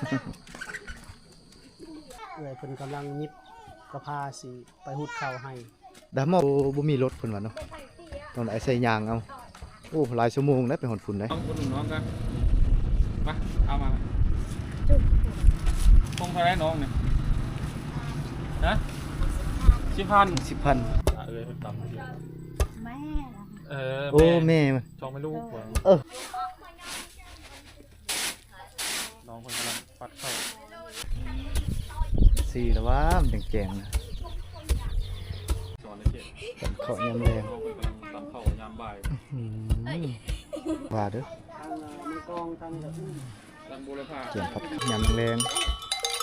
ເອື້ອຍເພິ່ນກຳລັງຫຍິບກະພາຊິໄປຫຸດເຂົ້າໃຫ້. ດາມອ ບໍ່ມີລົດເພິ່ນວ່າເນາະ ຕ້ອງໄດ້ອາໄສຍ່າງເອົາ. ໂອ້ ຫຼາຍຊົ່ວໂມງໄດ໋ໄປຮອດພຸ້ນໄດ໋. ນ້ອງອຸດໜູນນ້ອງກະ ມາ ເອົາມາ. ສົ່ງເທົ່າໃດນ້ອງນີ້? ຮະ? ສິບພັນ ສິບພັນ. ເອີ ເພິ່ນຕຳ ແມ່ ເອີ ໂອ້ ແມ່ ແມ່ມັນ ສອງແມ່ລູກ. ເອີ ນ້ອງເພິ່ນກຳລັງປັດເຂົ້າ ສີລະຫວ່າງແຈງໆນະ. ສອນເດ້ ເຂົ້າຍາມແລງ ນ້ອງເພິ່ນກຳລັງຕຳເຂົ້າຍາມບ່າຍ. ອືມ ວ່າເດີ້ ກຽມຜັດຍາມແລງ.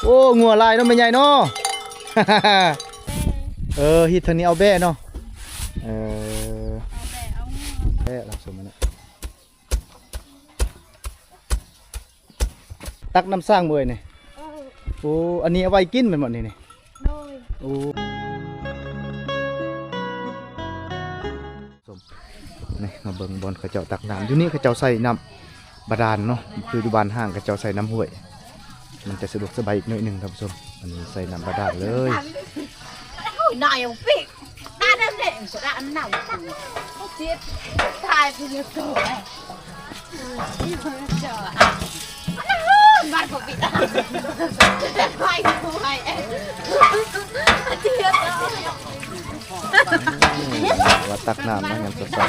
ໂອ້ ງົວຫຼາຍເນາະແມ່ໃຫຍ່ເນາະ. ເອີ ຮີດທາງນີ້ເອົາແບ້ເນາະ. ເອີ ເອົາແບ້ ເອົາງົວ ແບ້ລະສົມນະ. ຕັກນ້ຳສ້າງເອີຍນີ້. ເອີ ໂອ້ ອັນນີ້ເອົາໄວ້ກິນແມ່ນບໍ່ນີ້ນີ້? ໂດຍ ໂອ້ ສົມ ນີ້ມາເບິ່ງບ່ອນເຂົາເຈົ້າຕັກນ້ຳ. ຢູ່ນີ້ເຂົາເຈົ້າໃສ່ນ້ຳບາດານເນາະ ຄືຢູ່ບ້ານຮ້າງເຂົາເຈົ້າໃສ່ນ້ຳຫ້ວຍ ມັນຈະສະດວກສະບາຍອີກໜ້ອຍໜຶ່ງທ່ານຜູ້ຊົມ. ອັນນີ້ໃສ່ນ້ຳບາດານເລີຍ. ວ່າຕັກນ້ຳມາຍາມເຊົ້າ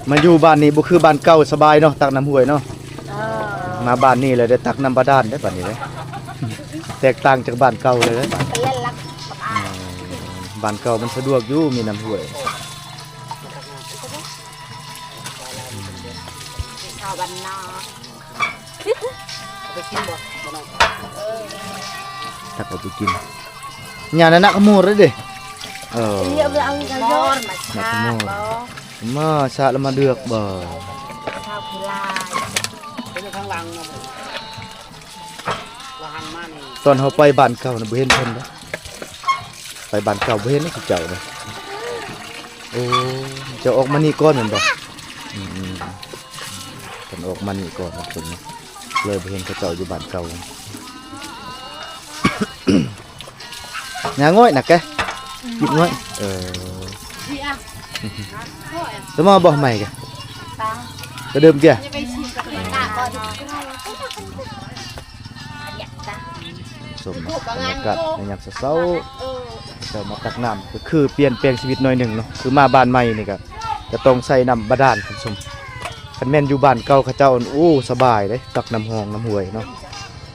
ໆ. ມາຢູ່ບ້ານນີ້ບໍ່ຄືບ້ານເກົ່າ ສະບາຍເນາະ ຕັກນ້ຳຫ້ວຍເນາະ. ເອີ ມາບ້ານນີ້ແລ້ວໄດ້ຕັກນ້ຳບາດານເດ້ ບາດນີ້ເດ້ ແຕກຕ່າງຈາກບ້ານເກົ່າເລີຍເດ້. ເອີ ບ້ານເກົ່າມັນສະດວກຢູ່ ມີນ້ຳຫ້ວຍ. ເຂົ້າບ້ານນອກ. ເອົາໄປກິນບໍ່? ບໍ່ນອກ ເອີ ຕັກເອົາໄປກິນ. ຫຍ້ານັ້ນນະຂະໂມດເດ້. ເອີ ເອົາໄປເອົາກັນເນາະ ມາຊາບບໍ່? ມາຊາບແລ້ວມາເລືອກບໍ່? ຊາບຄືຫຼາຍ ເປັນທາງຫຼັງເນາະ. ຕອນເຮົາໄປບ້ານເກົ່ານະ ບໍ່ເຫັນເພິ່ນເດ້. ໄປບ້ານເກົ່າບໍ່ເຫັນເດ້ ເຈົ້າເດ້. ໂອ້ ເຈົ້າອອກມານີ້ກ່ອນແມ່ນບໍ່? ອືມໆ ເພິ່ນອອກມານີ້ກ່ອນເນາະ ເພິ່ນເລີຍບໍ່ເຫັນເຂົາເຈົ້າຢູ່ບ້ານເກົ່າ. ຫຍ້າງ້ອຍນະແກ ກິນງ້ອຍ. ເອີ ສະມາບໍ່ໃໝ່ກະ ກະເດີມເກຍ. ຊົມເນາະ ບັນຍາກາດໃນຍາມເຊົ້າໆ ເຈົ້າມາຕັກນ້ຳ ກະຄືປ່ຽນແປງຊີວິດໜ້ອຍໜຶ່ງເນາະ. ຄືມາບ້ານໃໝ່ນີ້ກະ ກະຕ້ອງໃຊ້ນ້ຳບາດານທ່ານຜູ້ຊົມ. ຄັນແມ່ນຢູ່ບ້ານເກົ່າເຂົາເຈົ້າ ໂອ້ ສະບາຍເດ້ ຕັກນ້ຳຮ່ອງນ້ຳຫ້ວຍເນາະ.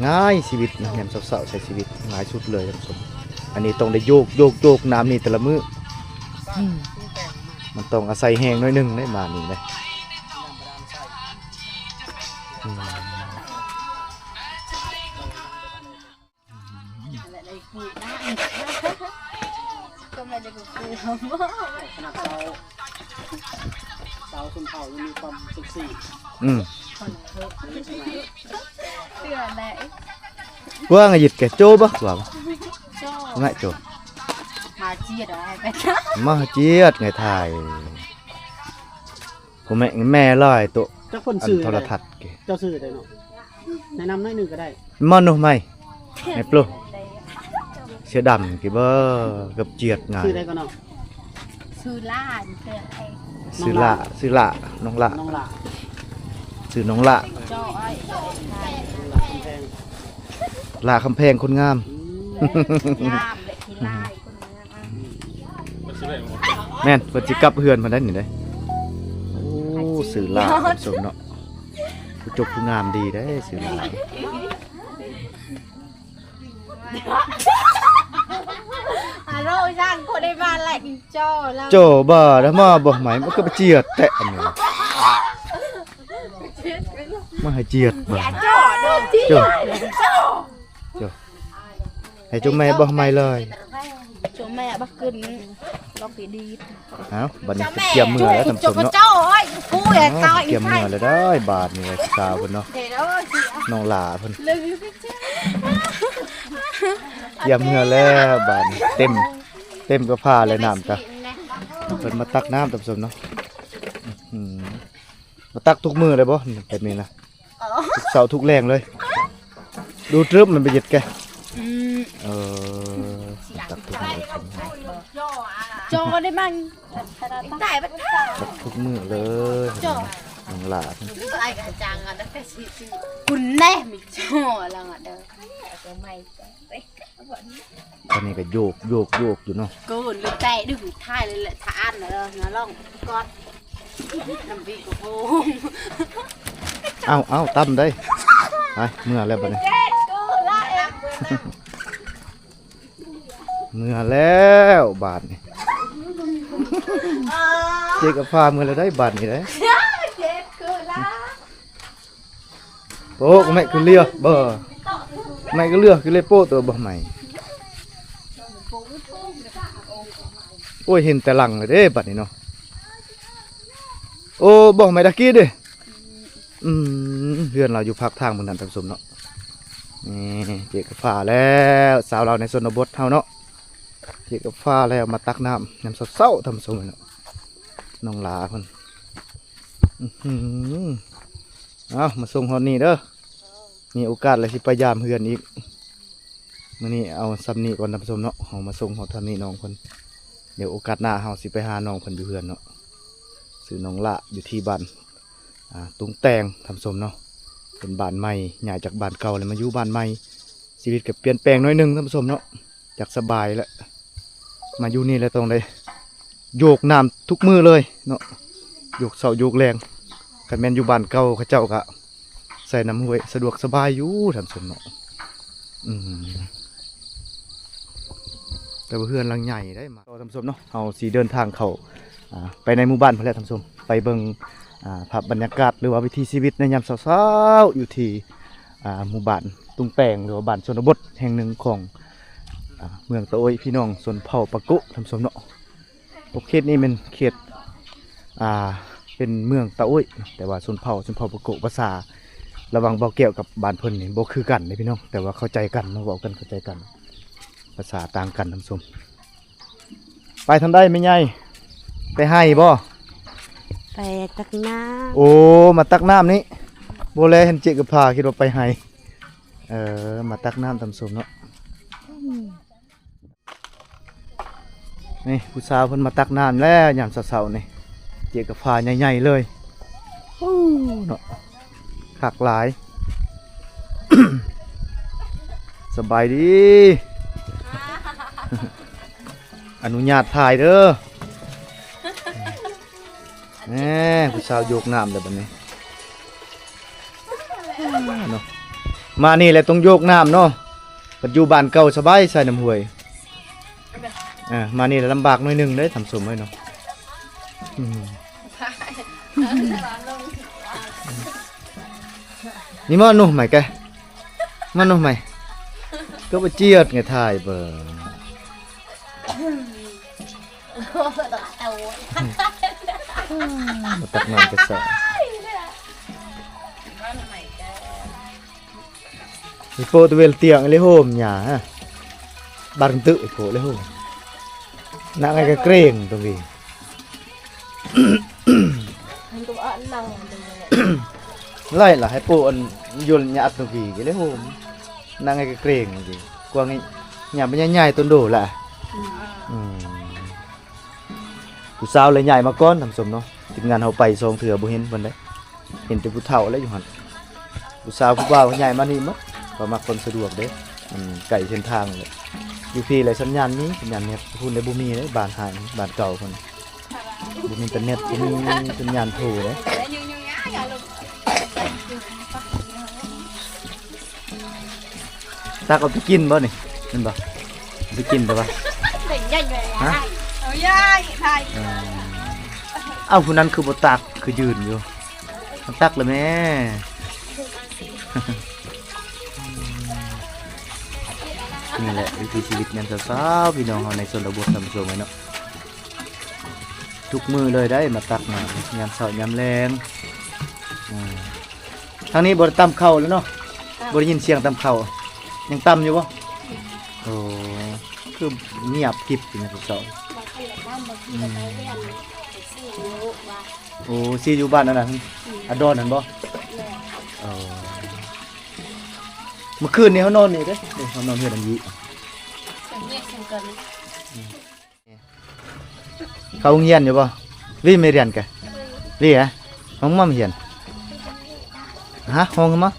ງ່າຍຊີວິດນະ ຍາມເຊົ້າໆ ໃຊ້ຊີວິດງ່າຍສຸດເລີຍທ່ານຜູ້ຊົມ. ອັນນີ້ຕ້ອງໄດ້ໂຍກໆໆ ນ້ຳນີ້ແຕ່ລະມື້ ອືມ ມັນຕ້ອງອາໄສແຮງໜ້ອຍໜຶ່ງເດ້ ມານີ້ເດ້. ອືມ ຂະໜາດເຊົາ ເຊົາຊົນເຜົ່າຍັງມີຄວາມເຊັກຊີ. ອືມ ເຊື່ອແຫຼະ. ວ່າງະຢິດແກໂຈບໍ່ ວ່າງະໂຈ ມາຈຽດ ມາຈຽດໄງຖ່າຍ. ບໍ່ແມ່ນແມ່ຫຼາຍໂຕ ຈັກຄົນຊື່ ອັນໂທລະທັດເກ ເຈົ້າຊື່ໃດເນາະ ແນະນຳໜ້ອຍໜຶ່ງກະໄດ້. ມາໂນໃໝ່ ແມ່ໂປ ເສືອດຳເກເບີ ກັບຈຽດງ່າຍ ຊື່ໃດກໍເນາະ? ຊື່ຫຼ້າ ຊື່ຫຼ້າ ຊື່ຫຼ້າ ນ້ອງຫຼ້າ ນ້ອງຫຼ້າ ຊື່ນ້ອງຫຼ້າ ຫຼ້າຄຳແພງ ຄົນງາມ ອືມ ງາມແຫຼະ ຂີ້ລາຍ ແມ່ນ ເພິ່ນຊິກັບເຮືອນເພິ່ນໄດ້ນີ້ເດ້. ໂອ້ ຊື່ຫຼ້າສົມເນາະ ຜູ້ຈົບຜູ້ງາມດີເດ້ຊື່ຫຼ້າ. ອາໂລ ຊ່າງຄົນໃນບ້ານແຫຼະ ຈ່ອລະ ຈ່ອບາດມາບໍ່ໃໝ່ ມັນກະໄປຈຽດແຕະອັນນີ້ ມາໃຫ້ຈຽດບາດ ຈ່ອ ຈ່ອ ໃຫ້ເຈົ້າແມ່ບໍ່ໃໝ່ເລີຍ ເຈົ້າແມ່ບໍ່ຂຶ້ນ ລອກດີໆ. ເອົ້າ ບາດນີ້ກຽມເມືອແລ້ວທ່ານຜູ້ຊົມເນາະ ກຽມເມືອແລ້ວເດີ ບາດນີ້ສາວເພິ່ນເນາະ ນ້ອງຫຼ້າເພິ່ນ ກຽມເມືອແລ້ວບາດນີ້ ເຕັມ ເຕັມກະພາແລ້ວ ນ້ຳກະ ເພິ່ນມາຕັກນ້ຳທ່ານຜູ້ຊົມເນາະ. ອືມ ມາຕັກທຸກມື້ເລີຍບໍ່ ແບບນີ້ນະ? ເອີ ທຸກເຊົ້າທຸກແລງເລີຍ. ດູຕຶບມັນໄປເຮັດແກ. ອືມ ເອີ ຕັກທຸກມື້ ຈໍໄດ້ມັງ ຕັກທຸກມື້ເລີຍ ຈໍ ນ້ອງຫຼ້າ ຄືໄອ້ກະຈັງອັນນັ້ນແຕ່ຊິ ຄຸນແນ່ມີຈໍລະເດີ. ຕອນນີ້ກໍໂຍກ ໂຍກ ໂຍກຢູ່ເນາະ. ເກີນຫຼືແຕະດຶງຖ່າຍເລີຍແຫຼະ ຖ້າອ່ານເນາະ ລອງກອດນຳບີກະໂພງ. ເອົາ ເອົາ ຕຳໄດ້. ໄປ ເມືອແລ້ວບັດນີ້ ເມືອແລ້ວບາດນີ້. ເຈກະພາເມືອແລ້ວໄດ້ບາດນີ້ເດ້. ໂອ້ ໄມ້ຄືເຫຼືອ ບໍ່ ໄມ້ຄືເຫຼືອ ຄືເລໂປ້ຕົວບໍ່ໄມ້. ໂອ້ຍ ເຫັນແຕ່ຫຼັງເລີຍເດ້ບັດນີ້ເນາະ. ໂອ້ ບໍ່ໄມ້ດາກີເດ້. ອືມ ເຮືອນລາວຢູ່ພາກທາງເບິ່ງນັ້ນທ່ານຜູ້ຊົມເນາະ. ນີ້ ເຈກະພາແລ້ວ ສາວລາວໃນຊົນນະບົດເຮົາເນາະ. ເຈກະພາແລ້ວ ມາຕັກນ້ຳຍາມເຊົ້າໆ ທ່ານຜູ້ຊົມເນາະ. ນ້ອງຫຼ້າເພິ່ນ ອື ເອົາ ມາສົ່ງຮອດນີ້ເດີ. ມີໂອກາດແລ້ວຊິໄປຢາມເຮືອນອີກ. ມື້ນີ້ເອົາຊ່ຳນີ້ກ່ອນທ່ານຜູ້ຊົມເນາະ. ເຮົາມາສົ່ງຮອດຊ່ຳນີ້ນ້ອງເພິ່ນ. ດຽວໂອກາດໜ້າເຮົາຊິໄປຫານ້ອງເພິ່ນຢູ່ເຮືອນເນາະ. ຊື່ນ້ອງຫຼ້າ ຢູ່ທີ່ບ້ານ ອ່າ ຕຸງແຕງ ທ່ານຜູ້ຊົມເນາະ. ເປັນບ້ານໃໝ່ ຍ້າຍຈາກບ້ານເກົ່າແລ້ວມາຢູ່ບ້ານໃໝ່. ຊີວິດກໍປ່ຽນແປງໜ້ອຍໜຶ່ງ ທ່ານຜູ້ຊົມເນາະ. ຢາກສະບາຍແຫຼະ ມາຢູ່ນີ້ແລ້ວຕ້ອງໄດ້ໂຍກນ້ຳທຸກມື້ເລີຍເນາະ. ໂຍກເຊົ້າໂຍກແລງ. ຄັນແມ່ນຢູ່ບ້ານເກົ່າເຂົາເຈົ້າກະໃສ່ນ້ຳຫ້ວຍ ສະດວກສະບາຍຢູ່ທ່ານຜູ້ຊົມເນາະ. ອືມ ແຕ່ວ່າເຮືອນຫຼັງໃຫຍ່ໄດ໋. ມາຕໍ່ທ່ານຜູ້ຊົມເນາະ ເຮົາຊິເດີນທາງເຂົ້າ ອ່າ ໄປໃນໝູ່ບ້ານພຸ້ນແຫຼະທ່ານຜູ້ຊົມ. ໄປເບິ່ງ ອ່າ ພາບບັນຍາກາດ ຫຼືວ່າວິຖີຊີວິດໃນຍາມເຊົ້າໆ ຢູ່ທີ່ ອ່າ ໝູ່ບ້ານຕຸງແຕງ ຫຼືວ່າບ້ານຊົນນະບົດແຫ່ງໜຶ່ງຂອງ ອ່າ ເມືອງຕາໂອ້ຍ ພີ່ນ້ອງຊົນເຜົ່າປາໂກະ ທ່ານຜູ້ຊົມເນາະ. ເຂດນີ້ແມ່ນເຂດ ອ່າ ເປັນເມືອງຕາໂອ້ຍ ແຕ່ວ່າຊົນເຜົ່າ ຊົນເຜົ່າປາໂກະ. ພາສາລະຫວ່າງບ່າວແກ້ວກັບບ້ານເພິ່ນນີ້ບໍ່ຄືກັນເດ້ພີ່ນ້ອງ ແຕ່ວ່າເຂົ້າໃຈກັນເນາະ ເວົ້າກັນເຂົ້າໃຈກັນ. ພາສາຕ່າງກັນທ່ານຜູ້ຊົມ. ໄປທາງໃດແມ່ໃຫຍ່? ໄປໄຮ່ບໍ່? ໄປຕັກນ້ຳ. ໂອ້ ມາຕັກນ້ຳນີ້. ບໍ່ແລ ເຫັນເຈກະພາ ຄິດວ່າໄປໄຮ່. ເອີ ມາຕັກນ້ຳທ່ານຜູ້ຊົມເນາະ. ນີ້ຜູ້ສາວເພິ່ນມາຕັກນ້ຳແລ້ວຍາມເຊົ້າໆນີ້. ເຈກະພາໃຫຍ່ໆເລີຍ. ໂອ້ ເນາະ ຄັກຫຼາຍ. ສະບາຍດີ. ອະນຸຍາດຖ່າຍເດີ. ແນ່ ຜູ້ສາວໂຍກນ້ຳແລ້ວບັດນີ້ເນາະ. ມານີ້ແຫຼະຕ້ອງໂຍກນ້ຳເນາະ. ບັດຢູ່ບ້ານເກົ່າສະບາຍໃສ່ນ້ຳຫ້ວຍ. ເອີ ມານີ້ລະລຳບາກໜ້ອຍໜຶ່ງເດ້ທ່ານຜູ້ຊົມເອີຍເນາະ. ອືມ ນີ້ມາໜູໄໝແກ ມາໜູໄໝ ກໍບໍ່ຈຽດໄງ ຖ່າຍເບິ່ງ. ມາຕັກນ້ຳແຕ່ເຊົ້າ. ອີໂປຕະເວລຕຽງເລໂຮມຫຍ້າ ບັງຕຶອີໂປເລໂຮມ. ນັ່ງໃຫ້ກະເກຣງຕົງນີ້ ໄລ່ລະໃຫ້ໂປອັນຍົນຍາອັດຕົງກີ້ເລໂຮມ. ນັ່ງໃຫ້ກະເກຣງຕົງກີ້ ກວ່າງນີ້ຫຍ້າມັນໃຫຍ່ໆ ຕົ້ນໂດລະ. ອືມ ອືມ ຜູ້ສາວເລີຍຍ້າຍມາກ່ອນທ່ານຜູ້ຊົມເນາະ. ທີມງານເຮົາໄປສອງເທື່ອບໍ່ເຫັນເພິ່ນເດ້. ເຫັນແຕ່ຜູ້ເຖົ້າແຫຼະຢູ່ຫັ້ນ. ຜູ້ສາວຜູ້ບ່າວຍ້າຍມານີ້ໝົດ ເພາະມັກຄວາມສະດວກເດ້ ມັນໃກ້ເສັ້ນທາງເລີຍ. ຢູ່ພີ້ແຫຼະສັນຍານມີ ສັນຍານເນັດ. ພຸ້ນໄດ້ບໍ່ມີເດ້ ບ້ານຮ້າງ ບ້ານເກົ່າພຸ້ນ ບໍ່ມີອິນເຕີເນັດ ບໍ່ມີສັນຍານໂທເດ້. ຕັກເອົາໄປກິນບໍ່ນີ້ ແມ່ນບໍ່? ໄປກິນແຕ່ວ່າ ຮະ? ເອົາ ຜູ້ນັ້ນຄືບໍ່ຕັກ ຄືຢືນຢູ່. ມາຕັກລະແມ່. ນີ້ແຫຼະວິຖີຊີວິດຍາມເຊົ້າໆ ພີ່ນ້ອງເຮົາໃນຊົນນະບົດ ທ່ານຜູ້ຊົມເອີຍເນາະ. ທຸກມື້ເລີຍໄດ໋ ມາຕັກນ້ຳຍາມເຊົ້າຍາມແລງ. ອືມ ທາງນີ້ບໍ່ໄດ້ຕຳເຂົ້າແລ້ວເນາະ? ບໍ່ໄດ້ຍິນສຽງຕຳເຂົ້າ. ຍັງຕຳຢູ່ບໍ່? ໂອ້ ຄືງຽບກິບຢູ່ນະເຈົ້າ. ອືມ ໂອ້ ຊິຢູ່ບ້ານອັນນັ້ນ ອາດອນຫັ້ນບໍ່? ເອີ ເມື່ອຄືນນີ້ເຮົານອນນີ້ເດ້ ເຮົານອນເຮືອນອັນຢີ ເຂົ້າໂຮງຮຽນຢູ່ບໍ່? ວີມາຮຽນກະ ວີອະ ຫ້ອງມາຮຽນ ຮະ ຫ້ອງມາ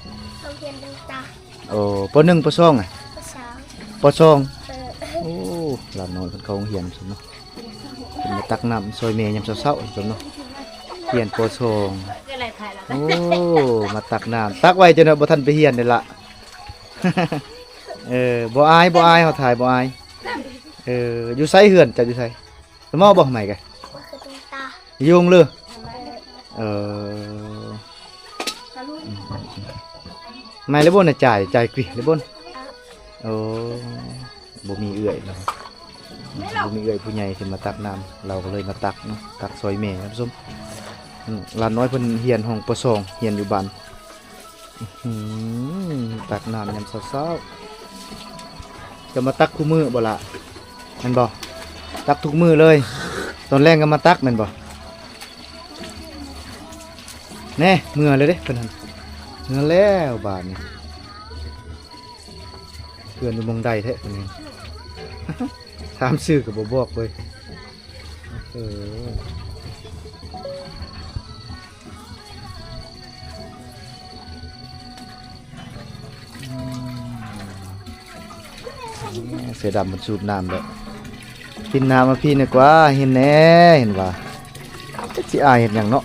ໂອ້ ປໍໜຶ່ງ ປໍສອງ ອະ ປໍສອງ ປໍສອງ ເອີ ໂອ້ ຫຼານນ້ອຍເພິ່ນເຂົ້າໂຮງຮຽນຊັ້ນເນາະ ເພິ່ນມາຕັກນ້ຳຊ່ອຍແມ່ຍາມເຊົ້າໆຊັ້ນເນາະ ຮຽນ ປໍສອງ ໂອ້ ມາຕັກນ້ຳ ຕັກໄວ້ຈົນວ່າບໍ່ທັນໄປຮຽນເດ້ລະ ເອີ ບໍ່ອາຍ ບໍ່ອາຍ ເຮົາຖ່າຍບໍ່ອາຍ ເອີ ຢູ່ໃສເຮືອນເຈົ້າ ຢູ່ໃສ? ສະເໝາະບໍ່ ໄໝກະ ຢູ່ໂຮງເລີ ເອີ ໄໝແລ້ວບໍ່ນະ ຈ່າຍ ຈ່າຍກຣີເລີຍບໍ່? ໂອ້ ບໍ່ມີເອື້ອຍເນາະ ບໍ່ມີເອື້ອຍຜູ້ໃຫຍ່ຊິມາຕັກນ້ຳ ລາວກໍເລີຍມາຕັກເນາະ ຕັກຊ່ອຍແມ່ທ່ານຜູ້ຊົມ ອືມ ຫຼານນ້ອຍເພິ່ນຮຽນຫ້ອງ ປໍສອງ ຮຽນຢູ່ບ້ານ ອືມ ຕັກນ້ຳຍາມເຊົ້າໆ ຈະມາຕັກຄູ່ມື້ບໍ່ລະ? ແມ່ນບໍ່? ຕັກທຸກມື້ເລີຍ ຕອນແລງກໍມາຕັກແມ່ນບໍ່? ແນ່ ເມືອແລ້ວເດ້ເພິ່ນຫັ້ນ ເມືອແລ້ວບາດນີ້ ເຮືອນຢູ່ໝ່ອງໃດແທ້ເພິ່ນນີ້ ຖາມຊື່ກໍບໍ່ບອກເລີຍ ເອີ ອືມ ເສືອດຳມັນສູບນ້ຳແລ້ວ ກິນນ້ຳມາພີ້ແນ່ກວ່າ ເຫັນແນ່ ເຫັນວ່າ ຈັກຊິອາຍເຮັດຫຍັງເນາະ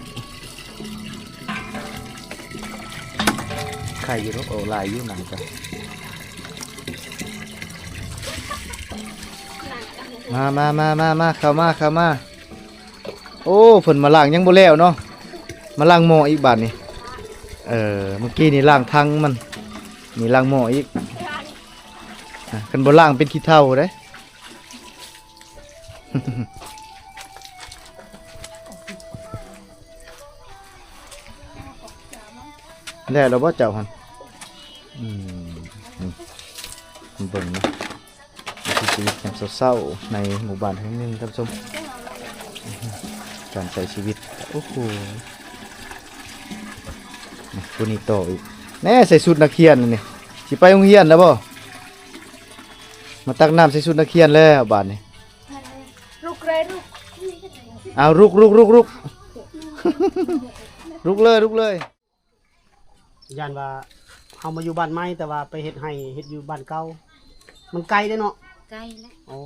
ໄຂ່ຢູ່ເນາະ ໂອ້ ຫຼາຍຢູ່ ໜັງກະ ມາ ມາ ມາ ມາ ມາ ເຂົ້າມາ ເຂົ້າມາ ໂອ້ ເພິ່ນມາລ້າງຍັງບໍ່ແລ້ວເນາະ ມາລ້າງໝໍ້ອີກບາດນີ້ ເອີ ເມື່ອກີ້ນີ້ລ້າງຖັງມັນ ນີ້ລ້າງໝໍ້ອີກ ອາ ຄັນບໍ່ລ້າງເປັນຂີ້ເຖົ້າເດ້ ແລ້ວລະບໍ່ເຈົ້າຫັ້ນ? ອືມ ເບິ່ງນະ ວິຖີຊີວິດຍາມເຊົ້າໆ ໃນໝູ່ບ້ານແຫ່ງໜຶ່ງທ່ານຜູ້ຊົມ ການໃຊ້ຊີວິດ ໂອ້ໂຫ ຜູ້ນີ້ຕໍ່ອີກ ແນ່ ໃສ່ຊຸດນັກຮຽນນີ້ ຊິໄປໂຮງຮຽນແລ້ວບໍ່? ມາຕັກນ້ຳໃສ່ຊຸດນັກຮຽນແລ້ວບາດນີ້ ລຸກເລີຍ ລຸກ ເອົາ ລຸກ ລຸກ ລຸກ ລຸກ ລຸກເລີຍ ລຸກເລີຍ. ຢ້ານວ່າເຮົາມາຢູ່ບ້ານໃໝ່ ແຕ່ວ່າໄປເຮັດໄຮ່ເຮັດຢູ່ບ້ານເກົ່າ ມັນໄກເດ້ເນາະ? ໄກແຫຼະ. ໂອ້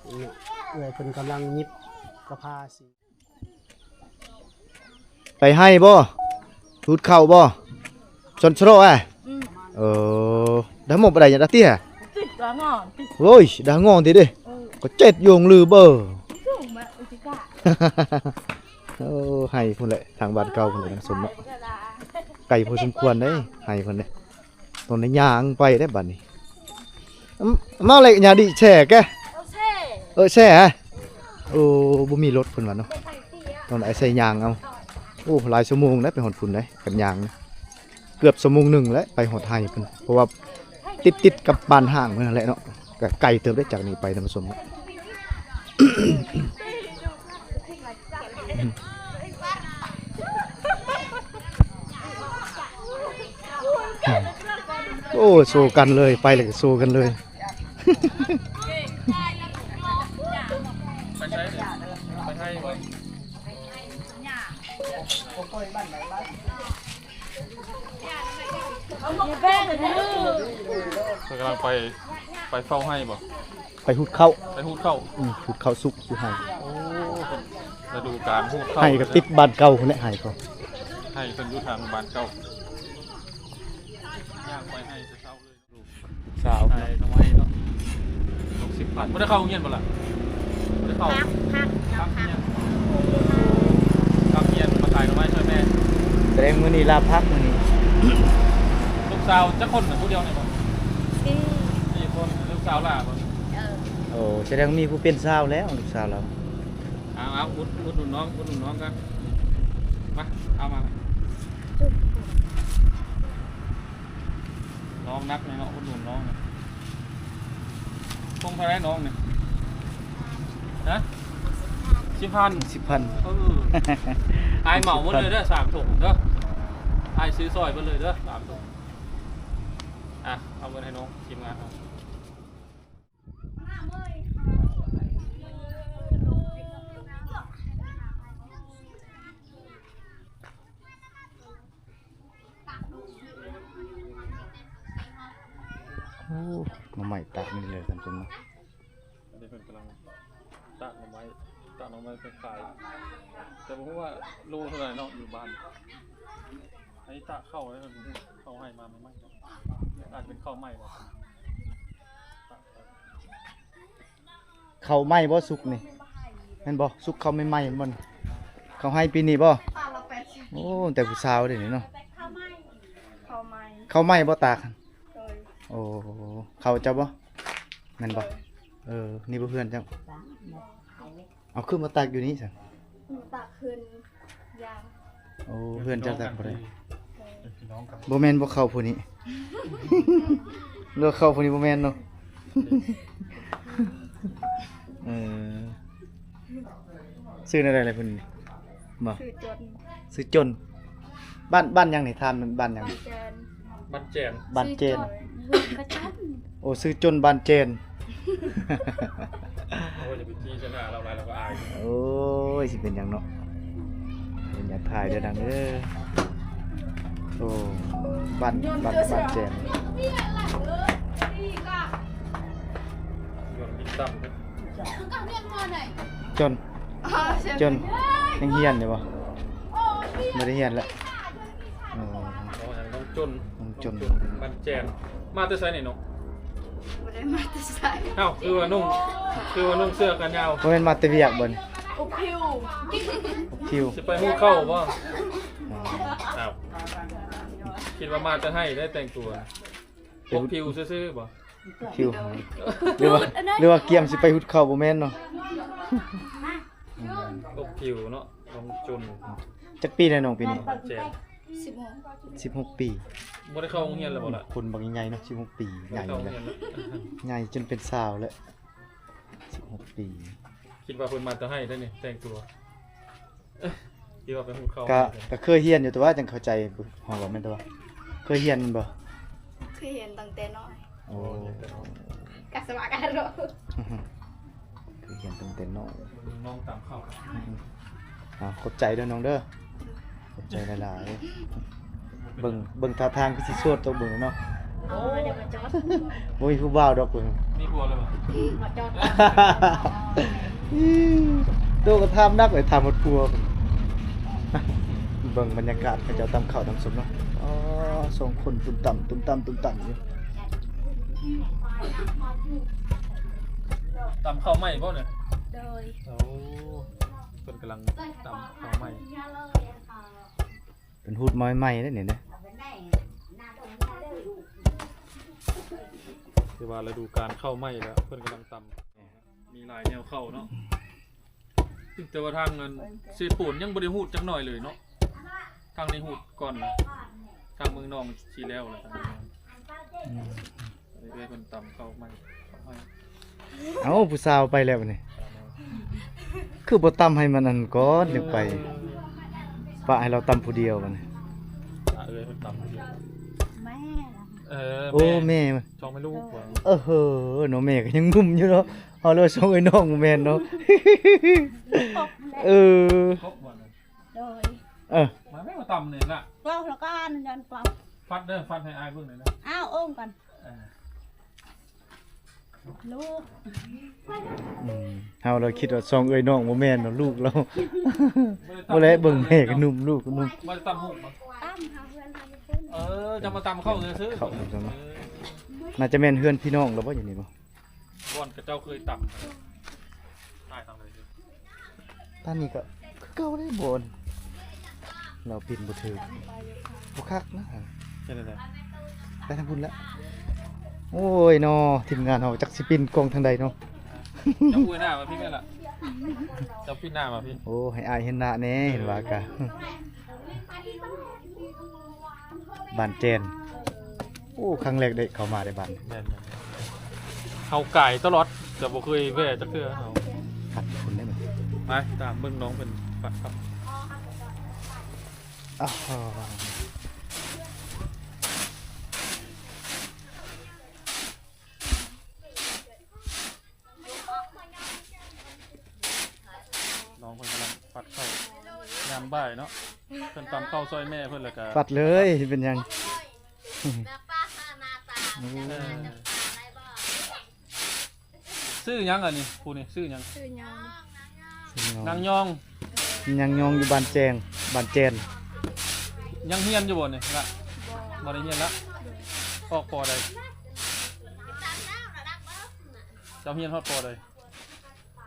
ເອື້ອຍເພິ່ນກຳລັງຫຍິບກະພາສີ ໄປໄຮ່ບໍ່? ຫູດເຂົ້າບໍ່? ຊົນຊະໂຣແອ? ອືມ ເອີ ດາໂມບະໄດຍະດາຕິແຮ? ຕິດດາງອນຕິ ໂອ້ຍ ດາງອນຕິເດ້ ເອີ ກໍເຈັດໂຍງລືເບີ ໂອ້ ໄຮ່ພຸ້ນແຫຼະ ທາງບ້ານເກົ່າພຸ້ນແຫຼະ ທາງສົມເນາະ ໄກພໍສົມຄວນເດ້ ໄຮ່ເພິ່ນເດ້ ຕ້ອງໄດ້ຍ່າງໄປເດ້ບາດນີ້ ເອົາ ເອົາເລຍຍາດີແຊ່ແກ ເອີ ແຊ່ ເອີ ແຊ່ ໂອ້ ບໍ່ມີລົດເພິ່ນວ່າເນາະ ຕ້ອງໄດ້ອາໄສຍ່າງເອົາ ໂອ້ ຫຼາຍຊົ່ວໂມງເດ້ໄປຮອດພຸ້ນເດ້ ຄັນຍ່າງນະ ເກືອບຊົ່ວໂມງໜຶ່ງແຫຼະ ໄປຮອດໄຮ່ເພິ່ນ ເພາະວ່າຕິດໆກັບບ້ານຮ້າງເພິ່ນຫັ້ນແຫຼະເນາະ ກໍໄກເຕີບເດ້ຈາກນີ້ໄປທ່ານຜູ້ຊົມເນາະ. ໂອ້ ໂຊກັນເລີຍ ໄປແລ້ວກໍໂຊກັນເລີຍ ໄປໃສ ໄປໄທບໍ່? ເພິ່ນກຳລັງໄປ ໄປເຝົ້າໄຮ່ບໍ່? ໄປຫູດເຂົ້າ ໄປຫູດເຂົ້າ ອືມ ຫູດເຂົ້າສຸກຢູ່ໄຮ່ ໂອ້ ລະດູການຫູດເຂົ້າ ໄຮ່ກໍຕິດບ້ານເກົ່າພຸ້ນແຫຼະ ໄຮ່ກໍ ໄຮ່ເພິ່ນຢູ່ທາງບ້ານເກົ່າ ຍ່າງໄປໄຮ່ແຕ່ເຊົ້າເລີຍ ລູກສາວ ຂາຍໜໍ່ໄມ້ເນາະ ຫົກສິບພັນ ບໍ່ໄດ້ເຂົ້າໂຮງຮຽນບໍ່ລະ? ບໍ່ໄດ້ເຂົ້າ ພັກ ພັກ ພັກຮຽນ ພັກຮຽນ ມາຂາຍໜໍ່ໄມ້ຊ່ວຍແມ່ ສະແດງມື້ນີ້ລາພັກມື້ນີ້ ລູກສາວຈັກຄົນນະ ຜູ້ດຽວນີ້ບໍ່? ສີ່ ສີ່ຄົນ ລູກສາວຫຼ້າບໍ່? ເອີ ໂອ້ ສະແດງມີຜູ້ເປັນສາວແລ້ວ ລູກສາວລາວ ເອົາ ເອົາ ອຸດ ອຸດໜູນນ້ອງ ອຸດໜູນນ້ອງກັນ ມາ ເອົາມາ ນ້ອງໜັກແນ່ເນາະ ອຸດໜູນນ້ອງ ສົ່ງເທົ່າໃດນ້ອງນີ້? ຮະ? ສິບພັນ ສິບພັນ ເອີ ອ້າຍເໝົາໝົດເລີຍເດີ ສາມຖົງເດີ ອ້າຍຊື້ຊ່ອຍເບິດເລີຍເດີ ສາມຖົງ ອ່ະ ເອົາເງິນໃຫ້ນ້ອງ ທີມງານເຮົາ. ໂອ້ ໜໍ່ໄມ້ຕາກນີ້ເລີຍທ່ານຜູ້ຊົມເນາະ. ອັນນີ້ເພິ່ນກຳລັງຕາກໜໍ່ໄມ້ ຕາກໜໍ່ໄມ້ໄປຂາຍ ແຕ່ບໍ່ຮູ້ວ່າໂລເທົ່າໃດເນາະ ຢູ່ບ້ານ. ອັນນີ້ຕາກເຂົ້າ ເຂົ້າໄຮ່ມາໃໝ່ໆ ອາດເປັນເຂົ້າໃໝ່ບໍ່. ເຂົ້າໃໝ່ບໍ່ສຸກນີ້ ແມ່ນບໍ່? ສຸກເຂົ້າໃໝ່ໆ ແມ່ນບໍ່? ເຂົ້າໄຮ່ປີນີ້ບໍ່? ໂອ້ ແຕ່ຜູ້ສາວເດ້ນີ້ເນາະ. ເຂົ້າໃໝ່ ເຂົ້າໃໝ່ບໍ່ຕາກ? ໂອ້ ເຂົ້າເຈົ້າບໍ່? ແມ່ນບໍ່? ເອີ ນີ້ບໍ່ເຮືອນເຈົ້າ? ເອົາ ຄືມາຕາກຢູ່ນີ້ຊັ້ນ? ຕາກເຮືອນ ໂອ້ ເຮືອນເຈົ້າຕາກບໍ່ໄດ້. ບໍ່ແມ່ນບໍ່ເຂົ້າຜູ້ນີ້ ຫຼືວ່າເຂົ້າຜູ້ນີ້ບໍ່ແມ່ນເນາະ. ເອີ ຊື່ແນວໃດລະເພິ່ນ? ບໍ່ ຊື່ຈົນ ຊື່ຈົນ. ບ້ານ ບ້ານຫຍັງນີ້? ຖາມ ບ້ານຫຍັງ? ບ້ານແຈນ ບ້ານແຈນ ເຮືອນຂະຈັນ. ໂອ້ ຊື່ຈົນບ້ານແຈນ. ໂອ້ຍ ຢ່າໄປຈີ່ໃສ່ໜ້າລາວຫຼາຍ ລາວກໍອາຍ. ໂອ້ຍ ຊິເປັນຫຍັງເນາະ ເພິ່ນຢາກຖ່າຍເດີນາງເດີ. ໂອ້ ບ້ານ ບ້ານ ບ້ານແຈນ ຈົນ ຈົນ ຍັງຮຽນຢູ່ບໍ່? ບໍ່ໄດ້ຮຽນແລ້ວ. ອໍ ນ້ອງຈົນ ນ້ອງຈົນ ບ້ານແຈນ. ມາແຕ່ໃສນີ້ນ້ອງ? ບໍ່ໄດ້ມາແຕ່ໃສ. ອ້າວ ຄືວ່ານຸ່ງ ຄືວ່ານຸ່ງເສື້ອແຂນຍາວ. ບໍ່ແມ່ນມາແຕ່ວຽກບໍ່ນີ້? ອົບຜິວ ອົບຜິວ. ຊິໄປຫຸດເຂົ້າບໍ່? ອໍ ອ້າວ ຄິດວ່າມາແຕ່ໄຮ່ໄດ້ແຕ່ງຕົວ ອົບຜິວຊື່ໆບໍ່? ຜິວ ຫຼືວ່າ ຫຼືວ່າກຽມຊິໄປຫຸດເຂົ້າບໍ່ແມ່ນເນາະ. ອືມ ອົບຜິວເນາະ ນ້ອງຈົນ. ຈັກປີແລ້ວນ້ອງປີນີ້? ແຈນ ສິບຫົກ ສິບຫົກປີ. ບໍ່ໄດ້ເຂົ້າໂຮງຮຽນແລ້ວບໍ່ລະ? ຄົນບັກໃຫຍ່ເນາະ ສິບຫົກປີ ໃຫຍ່ແລ້ວ ໃຫຍ່ຈົນເປັນສາວແລ້ວ ສິບຫົກປີ. ຄິດວ່າເພິ່ນມາແຕ່ໄຮ່ໄດ້ນີ້ ແຕ່ງຕົວ ທີ່ວ່າໄປຫຸດເຂົ້າ ກະ ກະເຄີຍຮຽນຢູ່ ແຕ່ວ່າຈັ່ງເຂົ້າໃຈ ເຮົາວ່າແມ່ນ ແຕ່ວ່າເຄີຍຮຽນແມ່ນບໍ່? ເຄີຍຮຽນຕັ້ງແຕ່ນ້ອຍ. ໂອ້ ກະສະບາຍກະໂລ ເຄີຍຮຽນຕັ້ງແຕ່ນ້ອຍ. ນ້ອງຕຳເຂົ້າ ອ່າ ຂອບໃຈເດີນ້ອງເດີ ຂອບໃຈຫຼາຍໆ. ເບິ່ງ ເບິ່ງທ່າທາງຄືຊິໂສດຕົວເບິ່ງເນາະ. ໂອ້ ບໍ່ມີຜູ້ບ່າວດອກເບິ່ງ. ມີຜົວແລ້ວບໍ່? ມາຈອດ ໂຕກໍຖາມໜັກເລີຍ ຖາມຮອດຜົວ. ເບິ່ງບັນຍາກາດເຂົາເຈົ້າຕຳເຂົ້າຕຳສົມເນາະ. ອໍ ສອງຄົນຕຸ່ມຕຳ ຕຸ່ມຕຳ ຕຸ່ມຕຳຢູ່. ຕຳເຂົ້າໃໝ່ບໍ່ນີ້? ໂດຍ. ໂອ້ ເພິ່ນກຳລັງຕຳເຂົ້າໃໝ່. ເປັນຫູດມາໃໝ່ເດ້ນີ້ເດ້. ຖືວ່າລະດູການເຂົ້າໃໝ່ແລ້ວ ເພິ່ນກຳລັງຕຳ ມີຫຼາຍແນວເຂົ້າເນາະ. ແຕ່ວ່າທາງອັນເຊໂປນຍັງບໍ່ໄດ້ຫູດຈັກໜ້ອຍເລີຍເນາະ. ທາງນີ້ຫູດກ່ອນນະ ທາງເມືອງນອງຊິແລ້ວແລ້ວ. ອືມ. ອັນນີ້ເອື້ອຍເພິ່ນຕຳເຂົ້າໃໝ່ ເຂົ້າໃໝ່. ເອົ້າ ຜູ້ສາວໄປແລ້ວບັດນີ້ ຄືບໍ່ຕຳໃຫ້ມັນອັນກ່ອນ ຈັ່ງໄປ ປະໃຫ້ລາວຕຳຜູ້ດຽວບັດນີ້. ອ່າ ເອື້ອຍເພິ່ນຕຳຜູ້ດຽວ. ແມ່ ເອີ ໂອ້ ແມ່ ແມ່ ສອງແມ່ລູກ. ເອີ ເອີເນາະ ແມ່ກໍຍັງໜຸ່ມຢູ່ເນາະ. ເຮົາເລີຍສອງເອື້ອຍນ້ອງ ບໍ່ແມ່ນເນາະ. ເອີ ຄົບບໍ່ນະ? ໂດຍ. ເອີ ມາແມ່ມາຕຳນີ້ລະ ເວົ້າລະກະອັນ ຢ້ານຟັງ. ຟັດເດີ ຟັດໃຫ້ອ້າຍເບິ່ງແດ່ເດີ. ອ້າວ ໂອມກ່ອນ. ເອີ ລູກ ອືມ ເຮົາລະຄິດວ່າສອງເອື້ອຍນ້ອງ ບໍ່ແມ່ນເນາະ ລູກລາວ. ບໍ່ແລະ ເບິ່ງແມ່ກໍໜຸ່ມ ລູກກໍໜຸ່ມ. ບໍ່ໄດ້ຕຳຫູກບໍ່? ຕຳຫາເພື່ອນເຮົາຢູ່ພຸ້ນ. ເອີ ຈະມາຕຳເຂົ້າຊື່ໆ. ເຂົ້າ ເອີ ໜ້າຈະແມ່ນເຮືອນພີ່ນ້ອງລະບໍ່ ຢູ່ນີ້ບໍ່? ບ່ອນຂະເຈົ້າເຄີຍຕຳ ອ້າຍຕຳໄດ້ຢູ່. ຕານນີ້ກໍຄືເກົ່າເດ້ ບ່ອນລາວປິ່ນບໍ່ຖືກ ບໍ່ຄັກນະ. ເປັນຈັ່ງໃດ? ໄປທາງພຸ້ນລະ. ໂອ້ຍເນາະ ທີມງານເຮົາຈັກຊິປິ່ນກ້ອງທາງໃດເນາະ. ເຈົ້າອວຍໜ້າມາພີ້ແມ່ນລະ ເຈົ້າປິ່ນໜ້າມາພີ້. ໂອ້ ໃຫ້ອ້າຍເຫັນໜ້າແດ່ ເຫັນວ່າກະ. ບ້ານແຈນ. ໂອ້ ຄັ້ງແລກໄດ້ເຂົ້າມາໄດ້ບ້ານ. ແມ່ນໆ ເຮົາກາຍຕະຫຼອດ ແຕ່ບໍ່ເຄີຍແວ່ຈັກເທື່ອເຮົາ. ຄັກຄົນໄດ້ມັນ. ໄປຕາມເບິ່ງນ້ອງເພິ່ນປັດເຂົ້າ. ອ້າວ ນ້ອງເພິ່ນກຳລັງປັດເຂົ້າຍາມບ່າຍເນາະ. ເພິ່ນຕຳເຂົ້າຊ່ອຍແມ່ເພິ່ນ ແລ້ວກະ ປັດເລີຍ ເປັນຫຍັງ? ເອີ ຊື່ຫຍັງອັນນີ້? ຜູ້ນີ້ຊື່ຫຍັງ? ຊື່ຍອງ. ນາງຍອງ. ນາງຍອງຢູ່ບ້ານແຈງ ບ້ານແຈນ. ຍັງຮຽນຢູ່ບໍ່ນີ້ລະ? ບໍ່ ບໍ່ໄດ້ຮຽນລະ. ອອກ ປໍໃດ? ເຈົ້າຮຽນຮອດ ປໍໃດ?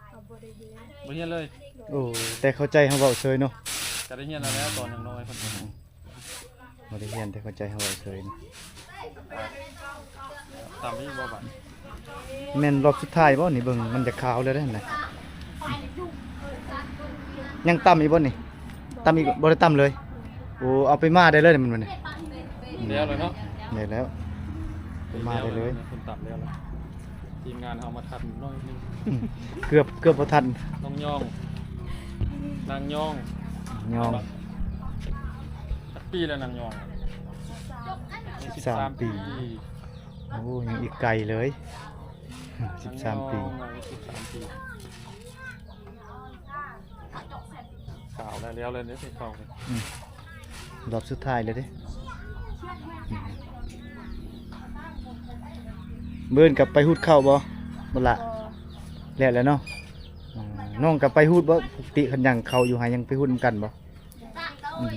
ເຮົາບໍ່ໄດ້ຮຽນ ບໍ່ຮຽນເລີຍ. ໂອ້ ແຕ່ເຂົ້າໃຈເຮົາເວົ້າເຊີຍເນາະ. ກະໄດ້ຮຽນແລ້ວ ຕອນຍັງນ້ອຍເພິ່ນ ອືມ ບໍ່ໄດ້ຮຽນ ແຕ່ເຂົ້າໃຈເຮົາເວົ້າເຊີຍເນາະ. ຕຳອີກບໍ່ບາດ? ແມ່ນລອບສຸດທ້າຍບໍ່ນີ້? ເບິ່ງມັນຈະຂາວແລ້ວເດ້ຫັ້ນນະ. ຍັງຕຳອີກບໍ່ນີ້? ຕຳອີກ ບໍ່ໄດ້ຕຳເລີຍ. ໂອ້ ເອົາໄປມາໄດ້ເລີຍມັນ ມັນນີ້ ແລ້ວເລີຍເນາະ. ໄດ້ແລ້ວ ໄປມາໄດ້ເລີຍ. ເພິ່ນຕຳແລ້ວລະ. ທີມງານເຮົາມາທັນໜ້ອຍໜຶ່ງ. ເກືອບ ເກືອບບໍ່ທັນ. ນ້ອງຍອງ ນາງຍອງ ຍອງ. ຈັກປີແລ້ວນາງຍອງ? ສິບສາມປີ. ໂອ້ ຍັງອີກໄກເລີຍ. ສິບສາມປີ ນາງຍອງ ສິບສາມປີ. ຂາວແລ້ວ ແລ້ວເລີຍເດ້ ເຂົ້າ. ອືມ ລອບສຸດທ້າຍແລ້ວເດ້. ອືມ ມື້ອື່ນກັບໄປຮູດເຂົ້າບໍ່? ບໍ່ລະ. ແລ້ວແຫຼະເນາະ. ອືມ ນ້ອງກັບໄປຮູດບໍ່? ປົກກະຕິຄັນຍັງເຂົ້າຢູ່ໃຫ້ ຍັງໄປຮູດນຳກັນບໍ່? ອືມ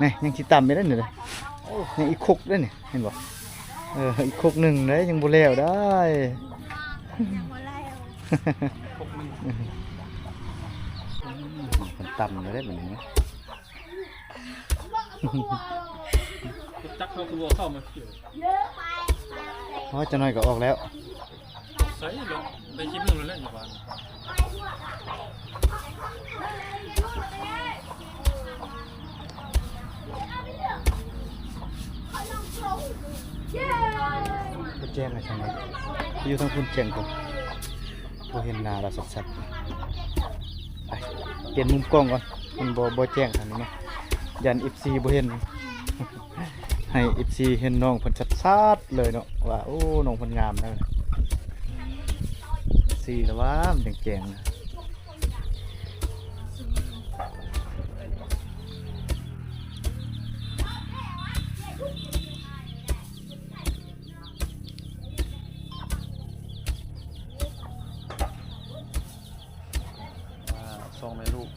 ນີ້ຍັງຊິຕຳໄປໄດ້ນີ້ເດ້. ໂອ້ ຍັງອີກຄົກໄດ້ນີ້ ເຫັນບໍ່? ເອີ ອີກຄົກໜຶ່ງເດ້ ຍັງບໍ່ແລ້ວໄດ້. ຍັງບໍ່ແລ້ວ ຄົກໜຶ່ງ. ອືມ ມັນຕຳແລ້ວເດ້ບັດນີ້ນະ. ຈັກເຮົາຄືບໍ່ເຂົ້າມາກ່ຽວ. ໂອ້ຍ ຈັກໜ້ອຍກໍອອກແລ້ວ. ໃສ່ເນາະ ໄດ້ຄລິບໜຶ່ງແລ້ວແຫຼະຢູ່ບ້ານ. ໄປແຈ້ງໃຫ້ທາງນັ້ນ ຢູ່ທາງພຸ້ນແຈ້ງພຸ້ນ ບໍ່ເຫັນໜ້າລາວຊັດໆ. ໄປ ປ່ຽນມຸມກ້ອງກ່ອນ ມັນບໍ່ ບໍ່ແຈ້ງທາງນີ້ນະ ຢ້ານເອັຟຊີບໍ່ເຫັນ. ໃຫ້ເອັຟຊີເຫັນນ້ອງເພິ່ນຊັດໆເລີຍເນາະ ວ່າ ໂອ້ ນ້ອງເພິ່ນງາມແທ້. ເອັຟຊີລະວ່າມັນແຈ້ງໆນະ. ອ່າ ສອງແມ່ລູກ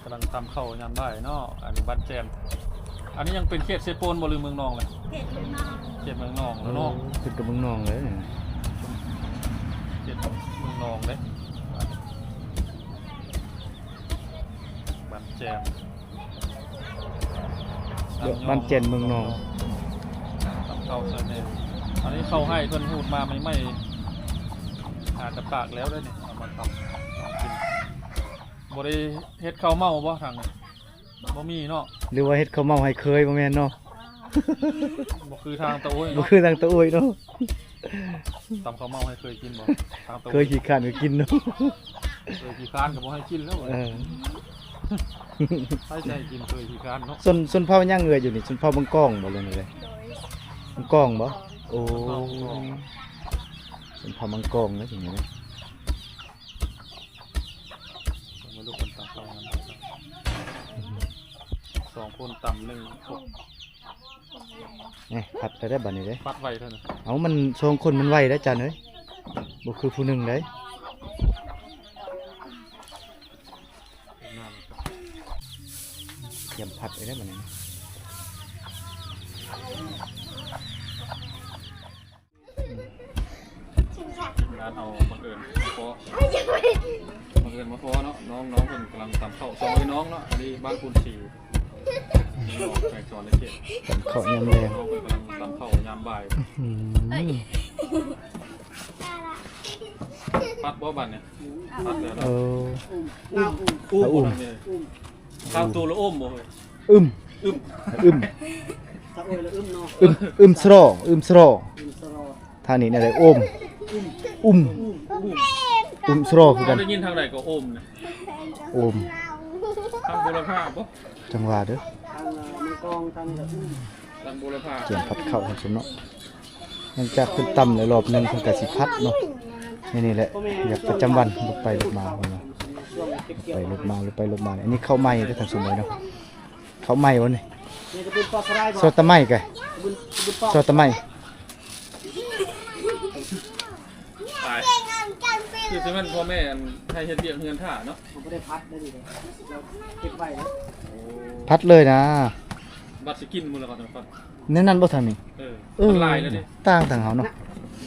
ກຳລັງຕຳເຂົ້າຍາມບ່າຍເນາະ. ອັນນີ້ບ້ານແຈນ. ອັນນີ້ຍັງເປັນເຂດເຊໂປນບໍ່ ຫຼືເມືອງນອງແຫຼະ? ເຂດເມືອງນອງ. ເຂດເມືອງນອງແລ້ວເນາະ. ໂອ້ ຂຶ້ນກັບເມືອງນອງເລີຍ. ເຂດເມືອງນອງເດ້ ບ້ານແຈນ. ບ້ານແຈນເມືອງນອງ. ຕຳເຂົ້າໃສ່ແດ່. ອັນນີ້ເຂົ້າໄຮ່ເພິ່ນຮູດມາໃໝ່ໆ ຫາແຕ່ປາກແລ້ວເດ້ນີ້ ເອົາມາຕຳກິນ. ບໍ່ໄດ້ເຮັດເຂົ້າເມົາບໍ່ທາງນີ້? ບໍ່ມີເນາະ. ຫຼືວ່າເຮັດເຂົ້າເມົາໃຫ້ເຄີຍ? ບໍ່ແມ່ນເນາະ. ບໍ່ຄືທາງຕາໂອ້ຍເນາະ. ບໍ່ຄືທາງຕາໂອ້ຍເນາະ. ຕຳເຂົ້າເມົາໃຫ້ເຄີຍກິນບໍ່? ທາງໂຕ ເຄີຍຂີ້ຄ້ານກໍກິນເນາະ. ເຄີຍຂີ້ຄ້ານກໍບໍ່ໃຫ້ກິນແລ້ວ. ເອີ ໃຜຊິໃຫ້ກິນເຄີຍຂີ້ຄ້ານເນາະ. ຊົນ ຊົນເຜົ່າຫຍັງເອື້ອຍຢູ່ນີ້? ຊົນເຜົ່າມັງກອງບໍ່ ຫຼືແນວໃດ? ໂດຍ ມັງກອງບໍ່? ໂອ້ ຊົນເຜົ່າມັງກອງ. ຊົນເຜົ່າມັງກອງເດ້ ຈັ່ງນີ້ເດ້. ມາລູກຄົນຕຳເຂົ້ານຳ ສອງຄົນຕຳໜຶ່ງຄົນ. ນີ້ ພັດໄດ້ບາດນີ້ເດ້. ພັດໄວເທົ່ານັ້ນ. ເອົ້າ ມັນສອງຄົນມັນໄວໄດ໋ ຈານເອີຍ. ບໍ່ຄືຜູ້ໜຶ່ງໄດ໋. ກຽມພັດໄດ້ບາດນີ້. ທີມງານເຮົາບັງເອີນມາພໍ້ ບັງເອີນມາພໍ້ເນາະ. ນ້ອງ ນ້ອງເພິ່ນກຳລັງຕຳເຂົ້າ ສອງເອື້ອຍນ້ອງເນາະ. ອັນນີ້ບ້ານຄູນສີ ແຂວງສະຫວັນນະເຂດ. ຕຳເຂົ້າຍາມແລງ. ນ້ອງເພິ່ນກຳລັງຕຳເຂົ້າຍາມບ່າຍ. ອືມ ພັດບໍ່ບາດນີ້? ພັດແລ້ວເນາະ. ເອີ ອຸ້ມ ອຸ້ມ ທາງໂຕລະອົມບໍ່ເຮີ້ຍ? ອຶມ ອຶມ ອຶມ ສະໂອຍລະອຶມເນາະ. ອຶມ ອຶມສຣ ອຶມສຣ. ອຶມສຣ. ທາງນີ້ແນວໃດ? ໂອມ ອຸ້ມ ອຸ້ມ ອຸ້ມ ອຸ້ມ. ອຸ້ມສະລໍຄືກັນ ໄດ້ຍິນທາງໃດກໍໂອມນະ ໂອມ ທາງບູລະພາບໍ່ ຈັ່ງວ່າເດີ້ ທາງ ເອີ ມັນກອງທາງ ທາງບູລະພາ ກຽມພັດເຂົ້າໃຫ້ຊັ້ນເນາະ ຫຼັງຈາກເພິ່ນຕຳແລ້ວລອບໜຶ່ງ ເພິ່ນກໍຊິພັດເນາະ ນີ້ ນີ້ແຫຼະ ວຽກປະຈຳວັນ ລົບໄປລົບມາເພິ່ນວ່າ ລົບໄປລົບມາ ລົບໄປລົບມາ ອັນນີ້ເຂົ້າໃໝ່ເດີ້ທ່ານຜູ້ຊົມເນາະ ເຂົ້າໃໝ່ບໍ່ນີ້ ນີ້ກໍເປັນປອກສະໄລບໍ່ ຊອດຕະໄໝກະ ເປັນ ເປັນປອກ ຊອດຕະໄໝ ຕາຍ ຄືຊິແມ່ນພໍ່ແມ່ໃຫ້ເຮັດວຽກເຮືອນຖ້າເນາະ ເຮົາບໍ່ໄດ້ພັດໄດ້ນີ້ເດ້ ເກັບໄວ້ເດ້ ໂອ້ ພັດເລີຍນະ ບັດຊິກິນມື້ລະກ່ອນພັດ ແນວນັ້ນບໍ່ທາງນີ້ ເອີ ເອີ ມັນຫຼາຍແລ້ວເດ້ ຕ່າງທາງເຮົາເນາະ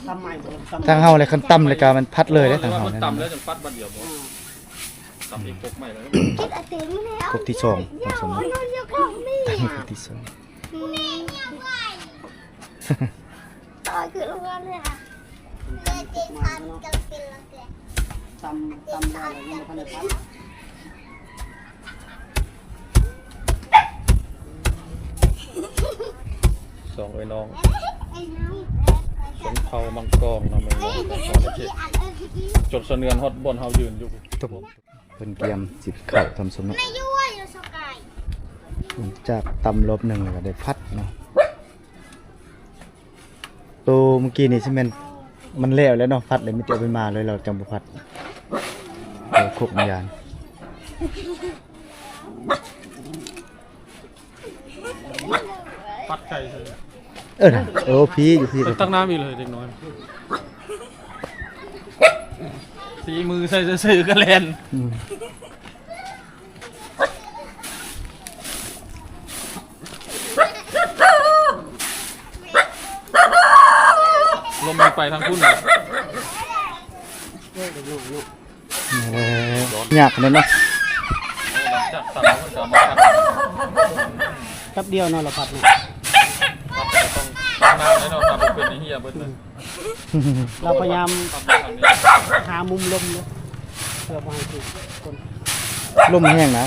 ຕຳໃໝ່ບໍ່ ຕຳ ທາງເຮົາແຫຼະ ຄັນຕຳແລ້ວກະມັນພັດເລີຍເດ້ ທາງເຮົາ ມັນຕຳແລ້ວຈັ່ງພັດບັດດຽວບໍ່ ອືມ ຕຳອີກ ກົກໃໝ່ແລ້ວ ກົກທີສອງ ຕົວສົມ ຕົວສົມ ຕົວສົມ ຕົວສົມ ຕຳ ຕຳແລ້ວຍັງບໍ່ທັນໄດ້ຕຳ ສອງເອື້ອຍນ້ອງ ຊົນເຜົ່າມັງກອງເນາະ ແມ່ນບໍ່ ເຂົາເຂດ ຈົນສະເໜືອນຮອດບ່ອນເຮົາຢືນຢູ່ ເພິ່ນກຽມຊິເຂົ້າທຳສົມເນາະ ຫຼັງຈາກຕຳລອບໜຶ່ງແລ້ວກໍໄດ້ພັດເນາະ ໂຕມື້ກີ້ນີ້ຊິແມ່ນມັນແລ້ວແລ້ວເນາະ ພັດແລ້ວມີແຕ່ເອົາໄປໝ່າເລີຍ ລາວຈັ່ງບໍ່ພັດ ເອົາຄົກມາຢານ ປັດໄກ່ເລີຍ ເອີນະ ໂອ້ ພີ້ຢູ່ພີ້ ຕັກນ້ຳອີກເລີຍເດັກນ້ອຍ ສີມືໃສ່ຊື່ໆກະແລ່ນ ອືມ ລົມມັນໄປທາງພຸ້ນເນາະ ເອີ ຍາກແລ້ວເນາະ ແປັບດຽວເນາະ ລະພັດເນາະ ລາວພະຍາຍາມຫາມຸມລົມເນາະ ເພື່ອບໍ່ໃຫ້ຖືກຄົນ ລົມແຮງນະ ຍ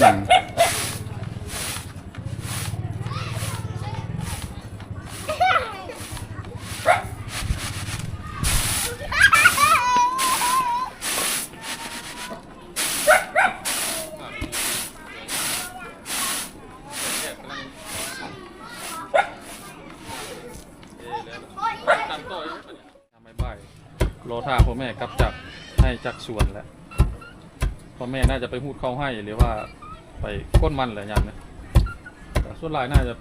າມບ່າຍໆ ລໍຖ້າພໍ່ແມ່ກັບຈາກໄຮ່ຈາກສວນແຫຼະ ພໍ່ແມ່ໜ້າຈະໄປຮູດເຂົ້າໄຮ່ ຫຼືວ່າໄປກົ້ນມັນແຫຼະຍາມນີ້ ແຕ່ສ່ວນຫຼາຍໜ້າຈະ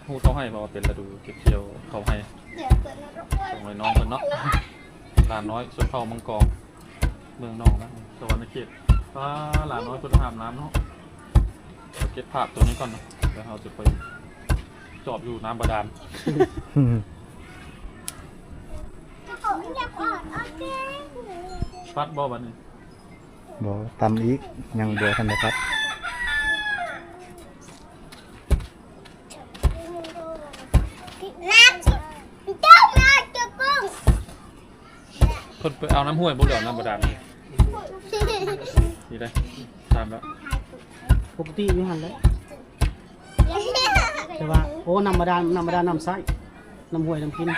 ຮູດເຂົ້າໄຮ່ ເພາະວ່າເປັນລະດູເກັບກ່ຽວເຂົ້າໄຮ່ ຂອງນ້ອງເພິ່ນເນາະ ຫຼານນ້ອຍຊົນເຜົ່າມັງກອງ ເມືອງໜອງນະ ສະຫວັນນະເຂດ ປາ ຫຼານນ້ອຍເພິ່ນອາບນ້ຳເນາະ ເກັບພາບໂຕນີ້ກ່ອນເນາະ ແລ້ວເຮົາຈະໄປຈອບຢູ່ນ້ຳບາດານ ພັດບໍ່ບັດນີ້ ບໍ່ ຕຳອີກ ຍັງບໍ່ທັນໄດ້ພັດ ເພິ່ນໄປເອົານ້ຳຫ້ວຍບໍ່ ຫຼືເອົານ້ຳບາດານ ນີ້ໄດ໋ ຕາມແລ້ວ ປົກກະຕິຢູ່ຫັ້ນແຫຼະ ແຕ່ວ່າ ໂອ້ ນ້ຳບາດານ ນ້ຳບາດານ ນ້ຳໃຊ້ ນ້ຳຫ້ວຍ ນ້ຳກິນ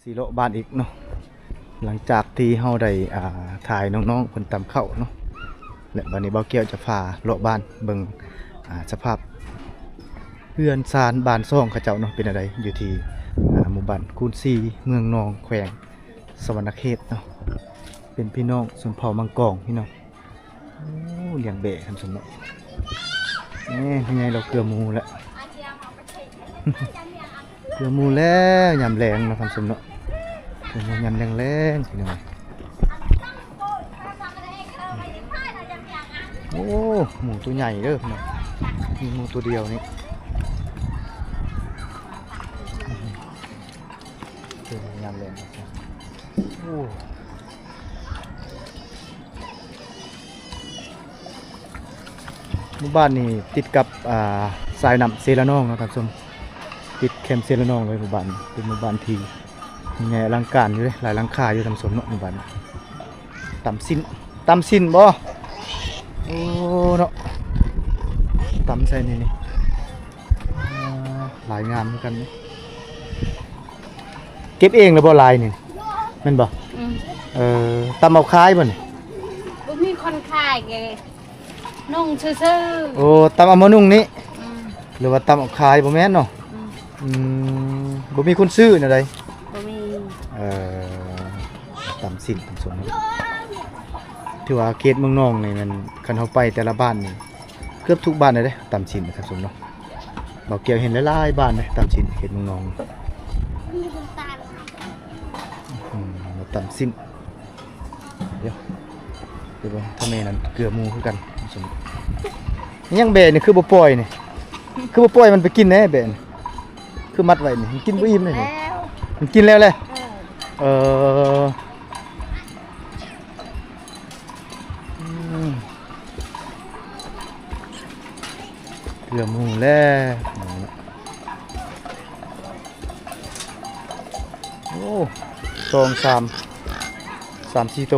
ຊິເລາະບ້ານອີກເນາະ ຫຼັງຈາກທີ່ເຮົາໄດ້ ອ່າ ຖ່າຍນ້ອງໆເພິ່ນຕຳເຂົ້າເນາະ ແລະ ບັດນີ້ບ່າວແກ້ວຈະພາເລາະບ້ານເບິ່ງ ອ່າ ສະພາບເຮືອນຊານບ້ານຊ່ອງເຂົາເຈົ້າເນາະ ເປັນແນວໃດ ຢູ່ທີ່ ອ່າ ໝູ່ບ້ານຄູນສີ່ ເມືອງໜອງ ແຂວງ ສະຫວັນນະເຂດເນາະ ເປັນພີ່ນ້ອງຊົນເຜົ່າມັງກອງພີ່ນ້ອງ ໂອ້ ລ້ຽງແບ້ທຳສົມເນາະ ເອີ ພໍ່ໃຫຍ່ລາວເກືອໝູແລ້ວ ເກືອໝູແລ້ວ ຍາມແລງເນາະທຳສົມເນາະ ເກືອໝູຍາມແລງໆ ພີ່ນ້ອງ ໂອ້ ໝູໂຕໃຫຍ່ເດີ້ພີ່ນ້ອງ ມີໝູໂຕດຽວນີ້. ເປັນຍາມແລງ ໂອ້ ໝູ່ບ້ານນີ້ຕິດກັບ ອ່າ ສາຍນ້ຳເຊລະນອງເນາະທ່ານຜູ້ຊົມ ຕິດແຄມເຊລະນອງເລີຍໝູ່ບ້ານ ເປັນໝູ່ບ້ານທີ່ໃຫຍ່ອະລັງການຢູ່ເດ້ ຫຼາຍຫຼັງຄາຢູ່ທ່ານຜູ້ຊົມເນາະ ໝູ່ບ້ານ ຕຳຊິ້ນ ຕຳຊິ້ນບໍ່? ໂອ້ ເນາະ ຕຳໃສ່ນີ້ ນີ້ ອ່າ ລາຍງາມຄືກັນນີ້ ເກັບເອງແລ້ວບໍ່ລາຍນີ້ ແມ່ນບໍ່? ອືມ ເອີ ຕຳເອົາຂາຍບໍ່ນີ້? ບໍ່ມີຄົນຂາຍເດ້ ນຸ່ງຊື່ໆ. ໂອ້ ຕຳເອົາມານຸ່ງນີ້? ອືມ ຫຼືວ່າຕຳເອົາຂາຍ? ບໍ່ແມ່ນເນາະ. ອືມ ອືມ ບໍ່ມີຄົນຊື້ແນວໃດ? ບໍ່ມີ. ເອີ ຕຳຊີ້ນ ຕຳສົ້ມ ຖືວ່າເຂດເມືອງນອງນີ້ແມ່ນ ຄັນເຮົາໄປແຕ່ລະບ້ານນີ້ ເກືອບທຸກບ້ານເລີຍເດ້ ຕຳຊີ້ນ ຕຳສົ້ມເນາະ. ບ່າວແກ້ວເຫັນຫຼາຍໆບ້ານເດ້ ຕຳຊີ້ນເຂດເມືອງນອງ. ອືມ ຕຳຊີ້ນ ດຽວ ດຽວເບິ່ງທາງແມ່ນັ້ນເກືອໝູຄືກັນ. ຍັງແບະນີ້ຄືບໍ່ປ່ອຍນີ້? ຄືບໍ່ປ່ອຍມັນໄປກິນແດ່ແບະນີ້? ຄືມັດໄວ້ນີ້ ມັນກິນບໍ່ອີ່ມເດ້ນີ້? ມັນກິນແລ້ວແຫຼະ. ເອີ ເອີ ອືມ ເກືອໝູແລ້ວ. ໂອ້ ສອງ ສາມ ສາມ ສີ່ໂຕ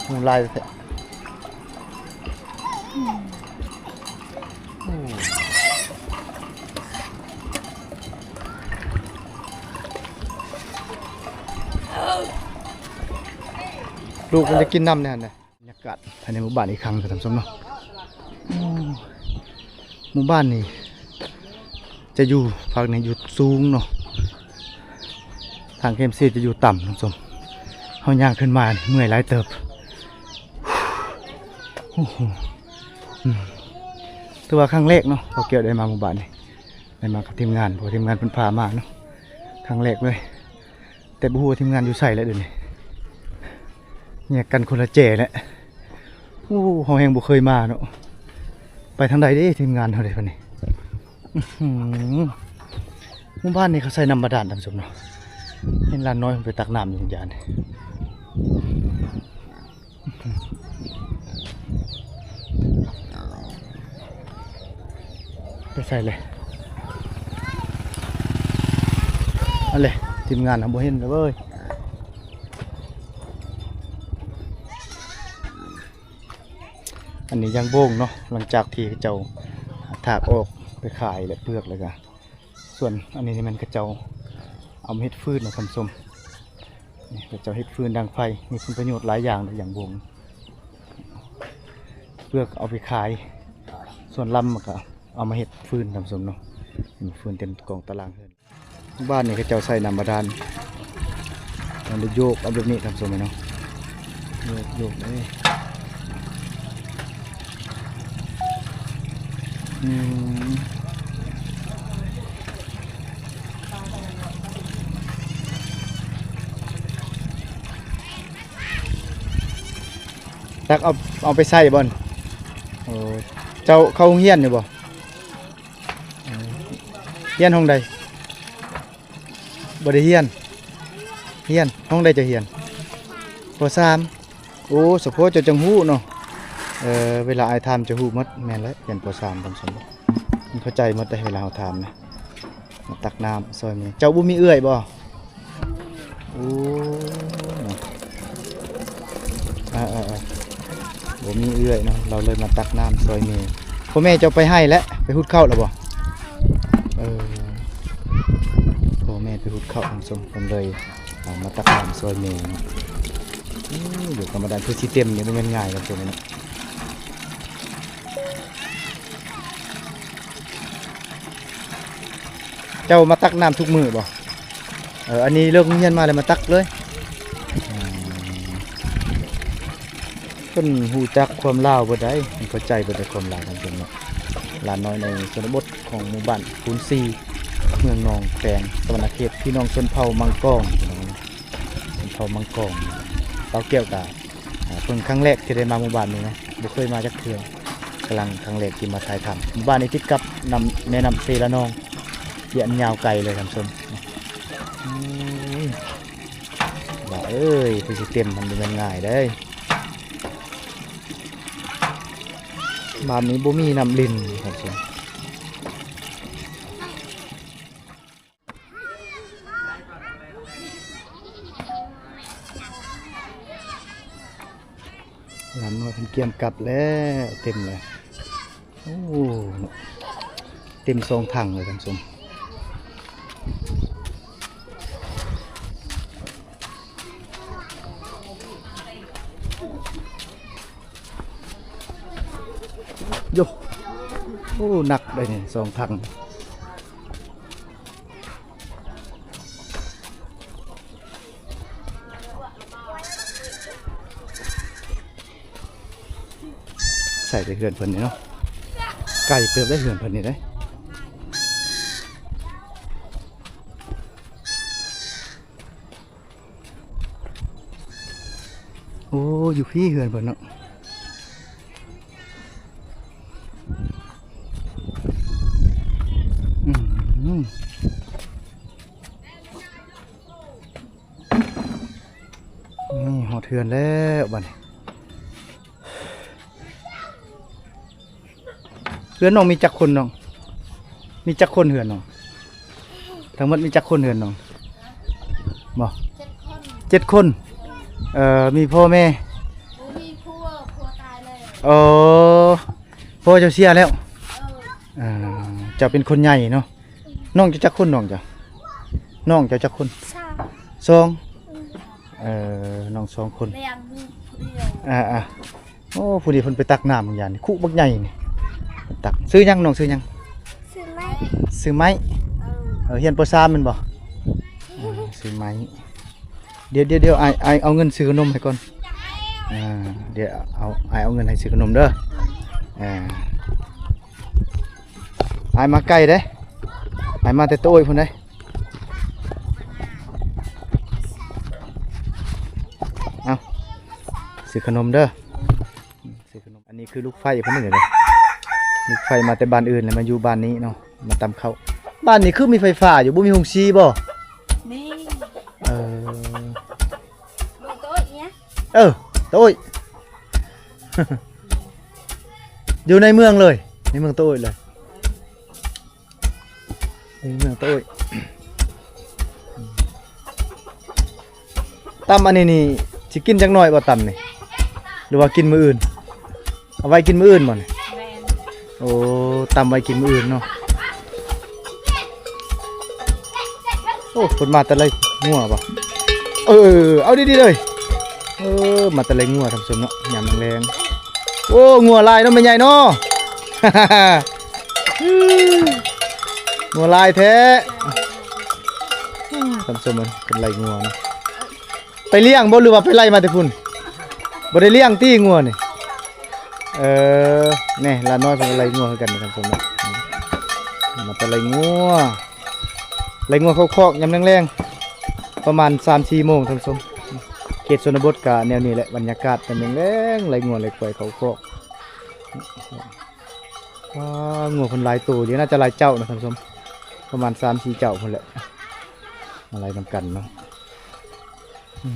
ໝູຫຼາຍແທ້. ໂອ້ ລູກມັນຈະກິນນ້ຳແນ່ຫັ້ນນະ. ບັນຍາກາດພາຍໃນໝູ່ບ້ານອີກຄັ້ງ ທ່ານຜູ້ຊົມເນາະ. ໂອ້ ໝູ່ບ້ານນີ້ຈະຢູ່ ພາກນີ້ຢູ່ສູງເນາະ ທາງເຄເອັມຊີຈະຢູ່ຕ່ຳ ທ່ານຜູ້ຊົມ. ເຮົາຍ່າງຂຶ້ນມານີ້ເມື່ອຍຫຼາຍເຕີບ. ໂອ້ໂຫ ອືມ ຖືວ່າຄັ້ງແລກເນາະ ບ່າວແກ້ວໄດ້ມາໝູ່ບ້ານນີ້ ໄດ້ມາກັບທີມງານ ເພາະວ່າທີມງານເພິ່ນພາມາເນາະ ຄັ້ງແລກເລີຍ. ແຕ່ບໍ່ຮູ້ວ່າທີມງານຢູ່ໃສແລ້ວດຽວນີ້ ແຍກກັນຄົນລະແຈແລ້ວ. ໂອ້ ເຮົາແຮ່ງບໍ່ເຄີຍມາເນາະ ໄປທາງໃດເດ້ທີມງານເຮົາເດ້ບັດນີ້. ອືຫື ໝູ່ບ້ານນີ້ເຂົາໃຊ້ນ້ຳບາດານ ທ່ານຜູ້ຊົມເນາະ. ເຫັນຫຼານນ້ອຍເພິ່ນໄປຕັກນ້ຳຢູ່ຫຍັງນີ້. ໄປໃສແຫຼະ? ອັນເລ ທີມງານເຮົາບໍ່ເຫັນແລ້ວເວີຍ. ອັນນີ້ຢາງບົງເນາະ ຫຼັງຈາກທີ່ເຂົາເຈົ້າຖາກອອກໄປຂາຍແລະເປືອກແລ້ວກະ ສ່ວນອັນນີ້ນີ້ແມ່ນເຂົາເຈົ້າເອົາມາເຮັດຟືນນະທ່ານຜູ້ຊົມ. ນີ້ເຂົາເຈົ້າເຮັດຟືນດັງໄຟ ມີຜົນປະໂຫຍດຫຼາຍຢ່າງເດ້ຢາງບົງ. ເປືອກເອົາໄປຂາຍ ສ່ວນລຳມັນກະເອົາມາເຮັດຟືນທ່ານຜູ້ຊົມເນາະ. ເຫັນຟືນເຕັມກອງຕາລ່າງເຮືອນ. ບ້ານນີ້ເຂົາເຈົ້າໃຊ້ນ້ຳບາດານ ມັນໄດ້ໂຍກເອົາແບບນີ້ທ່ານຜູ້ຊົມເນາະ. ໂຍກ ໂຍກເດ້. ອືມ ຕັກເອົາ ເອົາໄປໃຊ້ບໍ່? ໂອ້ ເຈົ້າເຂົ້າໂຮງຮຽນຢູ່ບໍ່? ຮຽນຫ້ອງໃດ? ບໍ່ໄດ້ຮຽນ. ຮຽນ ຫ້ອງໃດເຈົ້າຮຽນ? ປໍສາມ. ໂອ້ ສະເພາະເຈົ້າຈັ່ງຮູ້ເນາະ. ເອີ ເວລາອ້າຍຖາມເຈົ້າຮູ້ໝົດ. ແມ່ນແຫຼະ ຮຽນປໍສາມ ທ່ານຜູ້ຊົມ ມັນເຂົ້າໃຈໝົດເດ້ ເວລາເຮົາຖາມນະ. ມາຕັກນ້ຳຊ່ອຍແມ່. ເຈົ້າບໍ່ມີເອື້ອຍບໍ່? ໂອ້ ເນາະ ເອີໆໆ ບໍ່ມີເອື້ອຍເນາະ ລາວເລີຍມາຕັກນ້ຳຊ່ອຍແມ່. ພໍ່ແມ່ເຈົ້າໄປໄຮ່ແລ້ວ ໄປຫຸດເຂົ້າແລ້ວບໍ່? ເອີ ພໍ່ແມ່ໄປຫຸດເຂົ້າ ທ່ານຜູ້ຊົມ ເພິ່ນເລີຍ ເອົາມາຕັກນ້ຳຊ່ອຍແມ່ເນາະ. ໂອ້ ຢູ່ທຳມະດາຄືຊິເຕັມນີ້ ບໍ່ແມ່ນງ່າຍ ທ່ານຜູ້ຊົມເນາະ. ເຈົ້າມາຕັກນ້ຳທຸກມື້ບໍ່? ເອີ ອັນນີ້ເລີກໂຮງຮຽນມາແລ້ວມາຕັກເລີຍ. ອືມ ເພິ່ນຮູ້ຈັກຄວາມລາວເບິດໃດ໋ ເພິ່ນເຂົ້າໃຈເບິດໃດ໋ຄວາມລາວຂອງເພິ່ນເນາະ. ຫຼານນ້ອຍໃນຊົນນະບົດຂອງໝູ່ບ້ານພູນສີ່ ເມືອງນອງ ແຂວງສະຫວັນນະເຂດ ພີ່ນ້ອງຊົນເຜົ່າມັງກອງ ພີ່ນ້ອງ ຊົນເຜົ່າມັງກອງ. ບ່າວແກ້ວກະ ອ່າ ເພິ່ງຄັ້ງແລກທີ່ໄດ້ມາໝູ່ບ້ານນີ້ນະ ບໍ່ເຄີຍມາຈັກເທື່ອ ກຳລັງຄັ້ງແລກທີ່ມາຖ່າຍທຳ. ໝູ່ບ້ານນີ້ຕິດກັບນ້ຳ ແມ່ນ້ຳເຊລະນອງ ທີ່ອັນຍາວໄກເລີຍທ່ານຜູ້ຊົມ. ອືມ ວ່າເອີຍ ຄືຊິເຕັມ ມັນບໍ່ແມ່ນງ່າຍເດ້. ບ້ານນີ້ບໍ່ມີນ້ຳຫຼິ້ນທ່ານຜູ້ຊົມ. ຫຼານນ້ອຍເພິ່ນກຽມກັບແລ້ວ ເຕັມແລ້ວ. ໂອ້ ເຕັມສອງຖັງເລີຍທ່ານຜູ້ຊົມ. ໂຢ ໂອ້ ໜັກໄດ໋ນີ້ ສອງຖັງ. ໃສ່ແຕ່ເຮືອນເພິ່ນນີ້ເນາະ ໄກເຕີບໄດ໋ເຮືອນເພິ່ນນີ້ເດ້. ໂອ້ ຢູ່ພີ້ເຮືອນເພິ່ນເນາະ. ອືມ ນີ້ຮອດເຮືອນແລ້ວບັດນີ້. ເຮືອນນ້ອງມີຈັກຄົນນ້ອງ? ມີຈັກຄົນເຮືອນນ້ອງ? ທັງໝົດມີຈັກຄົນເຮືອນນ້ອງ? ບໍ່? ເຈັດຄົນ ເຈັດຄົນ. ເອີ ມີພໍ່ແມ່? ບໍ່ມີ ຜົວ ຜົວຕາຍແລ້ວ. ອໍ ພໍ່ເຈົ້າເສຍແລ້ວ? ເອີ ເຈົ້າເປັນຄົນໃຫຍ່ເນາະ. ນ້ອງເຈົ້າຈັກຄົນນ້ອງເຈົ້າ? ນ້ອງເຈົ້າຈັກຄົນ? ສອງ ສອງ. ເອີ ນ້ອງສອງຄົນ ລ້ຽງລູກຜູ້ດຽວ. ອ່າໆ ໂອ້ ຜູ້ນີ້ເພິ່ນໄປຕັກນ້ຳບາງຢ່າງນີ້ ຄຸບັກໃຫຍ່ນີ້ ຕັກ. ຊື່ຫຍັງນ້ອງ ຊື່ຫຍັງ? ຊື່ໄມ້ ຊື່ໄມ້. ເອີ ເອີ ຮຽນ ປໍສາມ ແມ່ນບໍ່? ເອີ ຊື່ໄມ້. ດຽວ ດຽວ ດຽວ ອ້າຍ ອ້າຍເອົາເງິນຊື້ຂະໜົມໃຫ້ກ່ອນ. ອ່າ ດຽວເອົາ ອ້າຍເອົາເງິນໃຫ້ຊື້ຂະໜົມເດີ. ອ່າ ອ້າຍມາໄກເດ້ ອ້າຍມາແຕ່ຕະໂອ້ຍພຸ້ນເດ້. ເອົາ ຊື້ຂະໜົມເດີ ຊື້ຂະໜົມ. ອັນນີ້ຄືລູກໄຟເພິ່ນນີ້ເດ້ ລູກໄຟມາແຕ່ບ້ານອື່ນແລ້ວມາຢູ່ບ້ານນີ້ເນາະ ມາຕຳເຂົ້າ. ບ້ານນີ້ຄືມີໄຟຟ້າຢູ່ ບໍ່ມີໂຮງສີບໍ່? ມີ. ເອີ ເມືອງຕະໂອ້ຍເນຍ. ເອີ ຕະໂອ້ຍ ຢູ່ໃນເມືອງເລີຍ ໃນເມືອງຕະໂອ້ຍເລີຍ. ນີ້ເມືອງຕະໂອ້ຍ. ຕຳອັນນີ້ນີ້ ຊິກິນຈັກໜ້ອຍບໍ່ຕຳນີ້ ຫຼືວ່າກິນມື້ອື່ນ? ເອົາໄວ້ກິນມື້ອື່ນບໍ່ນີ້? ແມ່ນ. ໂອ້ ຕຳໄວ້ກິນມື້ອື່ນເນາະ. ໂອ້ ເພິ່ນມາແຕ່ໄລ່ງົວບໍ່? ເອີ ເອົາດີໆເລີຍ. ເອີ ມາແຕ່ໄລ່ງົວທ່ານຜູ້ຊົມເນາະ ຍາມແລງໆ. ໂອ້ ງົວຫຼາຍເນາະແມ່ໃຫຍ່ເນາະ. ງົວຫຼາຍແທ້ ທ່ານຜູ້ຊົມເອີຍ. ເພິ່ນໄລ່ງົວເນາະ ໄປລ້ຽງບໍ່ ຫຼືວ່າໄປໄລ່ມາແຕ່ພຸ້ນ? ບໍ່ໄດ້ລ້ຽງຕິງົວນີ້? ເອີ ແນ່ ຫຼານນ້ອຍເພິ່ນກໍໄລ່ງົວຄືກັນທ່ານຜູ້ຊົມເນາະ. ມາແຕ່ໄລ່ງົວ ໄລ່ງົວເຂົ້າຄອກຍາມແລງໆ ປະມານສາມສີ່ໂມງທ່ານຜູ້ຊົມ. ເຂດຊົນນະບົດກະແນວນີ້ແຫຼະ ບັນຍາກາດຍາມແລງໆ ໄລ່ງົວໄລ່ຄວາຍເຂົ້າຄອກ. ວ້າ ງົວເພິ່ນຫຼາຍໂຕຢູ່ ໜ້າຈະຫຼາຍເຈົ້ານະທ່ານຜູ້ຊົມ ປະມານສາມສີ່ເຈົ້າພຸ້ນແຫຼະ ມາໄລ່ນຳກັນເນາະ. ອືມ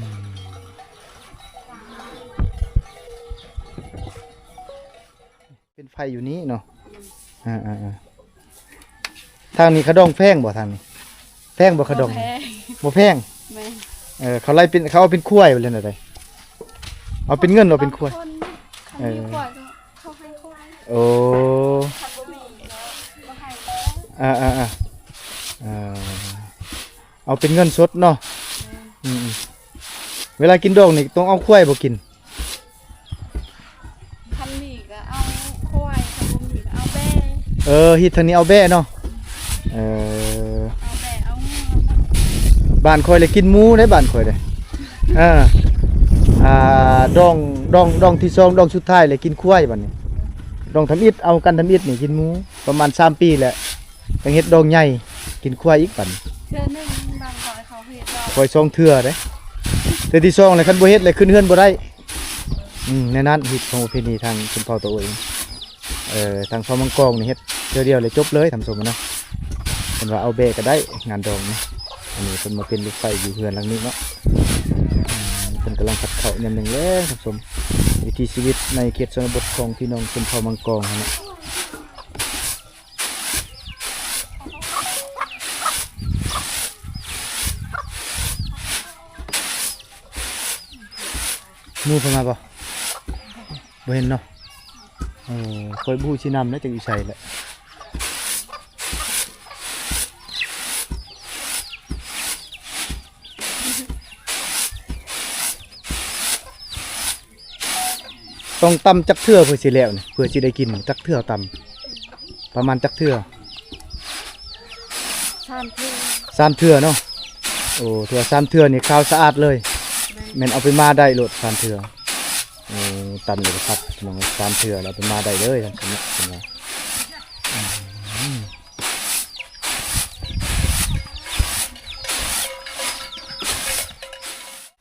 ເປັນໄຟຢູ່ນີ້ເນາະ. ອ່າໆໆ ທາງນີ້ຂະດອງແພງບໍ່ ທາງນີ້? ແພງບໍ່ຂະດອງ? ບໍ່ແພງ. ບໍ່ແພງ? ແມ່ນ. ເອີ ເຂົາໄລ່ເປັນ ເຂົາເອົາເປັນຄວາຍບໍ່ ຫຼືແນວໃດ? ເອົາເປັນເງິນບໍ່ ເປັນຄວາຍ? ເອີ ເຂົາໃຫ້ຄວາຍ. ໂອ້ ຄັນບໍ່ມີກໍບໍ່ໃຫ້. ອ່າໆໆ ເອົາເປັນເງິນສົດເນາະ. ແມ່ນ. ອືມໆ ເວລາກິນດອງນີ້ຕ້ອງເອົາຄວາຍບໍ່ກິນ? ຄັນມີກໍເອົາຄວາຍ ຄັນບໍ່ມີກໍເອົາແບ້. ເອີ ຮີດທາງນີ້ເອົາແບ້ເນາະ. ເອີ ເອົາແບ້ເອົາງົວ. ບ້ານຂ້ອຍລະກິນໝູເດ້ ບ້ານຂ້ອຍເດ້. ເອີ ອ່າ ດອງ ດອງ ດອງທີສອງ ດອງສຸດທ້າຍລະກິນຄວາຍ. ບັດນີ້ດອງທຳອິດ ເອົາກັນທຳອິດນີ້ກິນໝູ ປະມານສາມປີແລ້ວ ຈັ່ງເຮັດດອງໃຫຍ່ ກິນຄວາຍອີກ. ບັດນີ້ເທື່ອໜຶ່ງບາງຂ້ອຍເຂົາເຮັດດອງ ຂ້ອຍສອງເທື່ອເດ້. ເທື່ອທີສອງແລ້ວ ຄັນບໍ່ເຮັດແລ້ວຂຶ້ນເຮືອນບໍ່ໄດ້. ອືມ ແນວນັ້ນ ຮີດຂອງປະເພນີທາງຊົນເຜົ່າຕະໂອ້ຍ. ເອີ ທາງເຜົ່າມັງກອງນີ້ເຮັດເທື່ອດຽວແລ້ວຈົບເລີຍທ່ານຜູ້ຊົມເນາະ. ເພິ່ນວ່າເອົາແບ້ກໍໄດ້ ງານດອງນີ້. ອັນນີ້ເພິ່ນມາເປັນລູກໄຟຢູ່ເຮືອນຫຼັງນີ້ເນາະ. ອືມ ເພິ່ນກຳລັງພັດເຂົ້າຍາມແລງໆ ທ່ານຜູ້ຊົມ. ວິຖີຊີວິດໃນເຂດຊົນນະບົດຂອງພີ່ນ້ອງຊົນເຜົ່າມັງກອງຫັ້ນເນາະ. ໝູເພິ່ນມາບໍ່? ບໍ່ເຫັນເນາະ. ເອີ ຂ້ອຍບໍ່ຮູ້ຊິນຳແລ້ວ ຈັກຢູ່ໃສແຫຼະ. ຕ້ອງຕຳຈັກເທື່ອເພື່ອຊິແລ້ວນີ້ ເພື່ອຊິໄດ້ກິນ ຈັກເທື່ອຕຳ ປະມານຈັກເທື່ອ? ສາມເທື່ອ ສາມເທື່ອເນາະ. ໂອ້ ຖືວ່າສາມເທື່ອນີ້ຂາວສະອາດເລີຍ. ແມ່ນ ແມ່ນເອົາໄປໝ່າໄດ້ໂລດສາມເທື່ອ. ໂອ້ ຕຳແລ້ວກໍຄັກພີ່ນ້ອງ ສາມເທື່ອແລ້ວເອົາໄປໝ່າໄດ້ເລີຍ ເພິ່ນວ່າ ອືມ.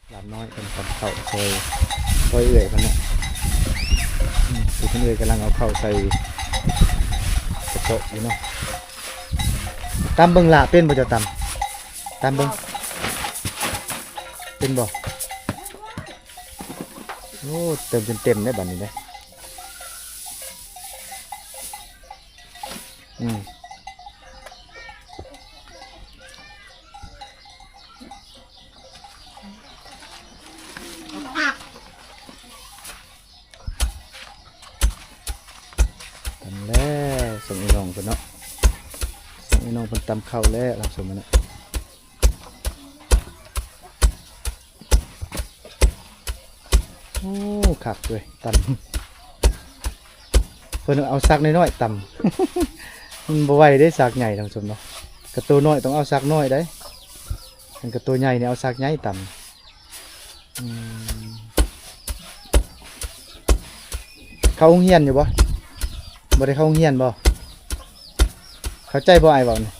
ຫຼານນ້ອຍເພິ່ນກຳເຂົ້າຊ່ອຍ ຊ່ອຍເອື້ອຍເພິ່ນເນາະ. ອືມ ຜູ້ເພິ່ນເອື້ອຍກຳລັງເອົາເຂົ້າໃສ່ກະເຈາະຢູ່ເນາະ. ຕຳເບິ່ງຫຼ້າ ເປັນບໍ່ເຈົ້າຕຳ? ຕຳເບິ່ງ ເປັນບໍ່? ໂອ້ ເຕີມຈົນເຕັມເດ້ບັດນີ້ເດ້. ອືມ ຕຳແລ້ວ ສົ່ງອີ່ນ້ອງເພິ່ນເນາະ ສົ່ງອີ່ນ້ອງເພິ່ນຕຳເຂົ້າແລ້ວ ເຮົາສົ່ງມາເນາະ. ໂອ້ ຄັກເວີຍ ຕຳ ເພິ່ນເອົາສາກນ້ອຍໆຕຳ ມັນບໍ່ໄຫວເດ້ ສາກໃຫຍ່ທ່ານຜູ້ຊົມເນາະ. ກະໂຕນ້ອຍຕ້ອງເອົາສາກນ້ອຍໃດ໋ ຄັນກະໂຕໃຫຍ່ນີ້ເອົາສາກໃຫຍ່ຕຳ. ອືມ ເຂົ້າໂຮງຮຽນຢູ່ບໍ່? ບໍ່ໄດ້ເຂົ້າໂຮງຮຽນບໍ່? ເຂົ້າໃຈບໍ່ອ້າຍເວົ້ານີ້?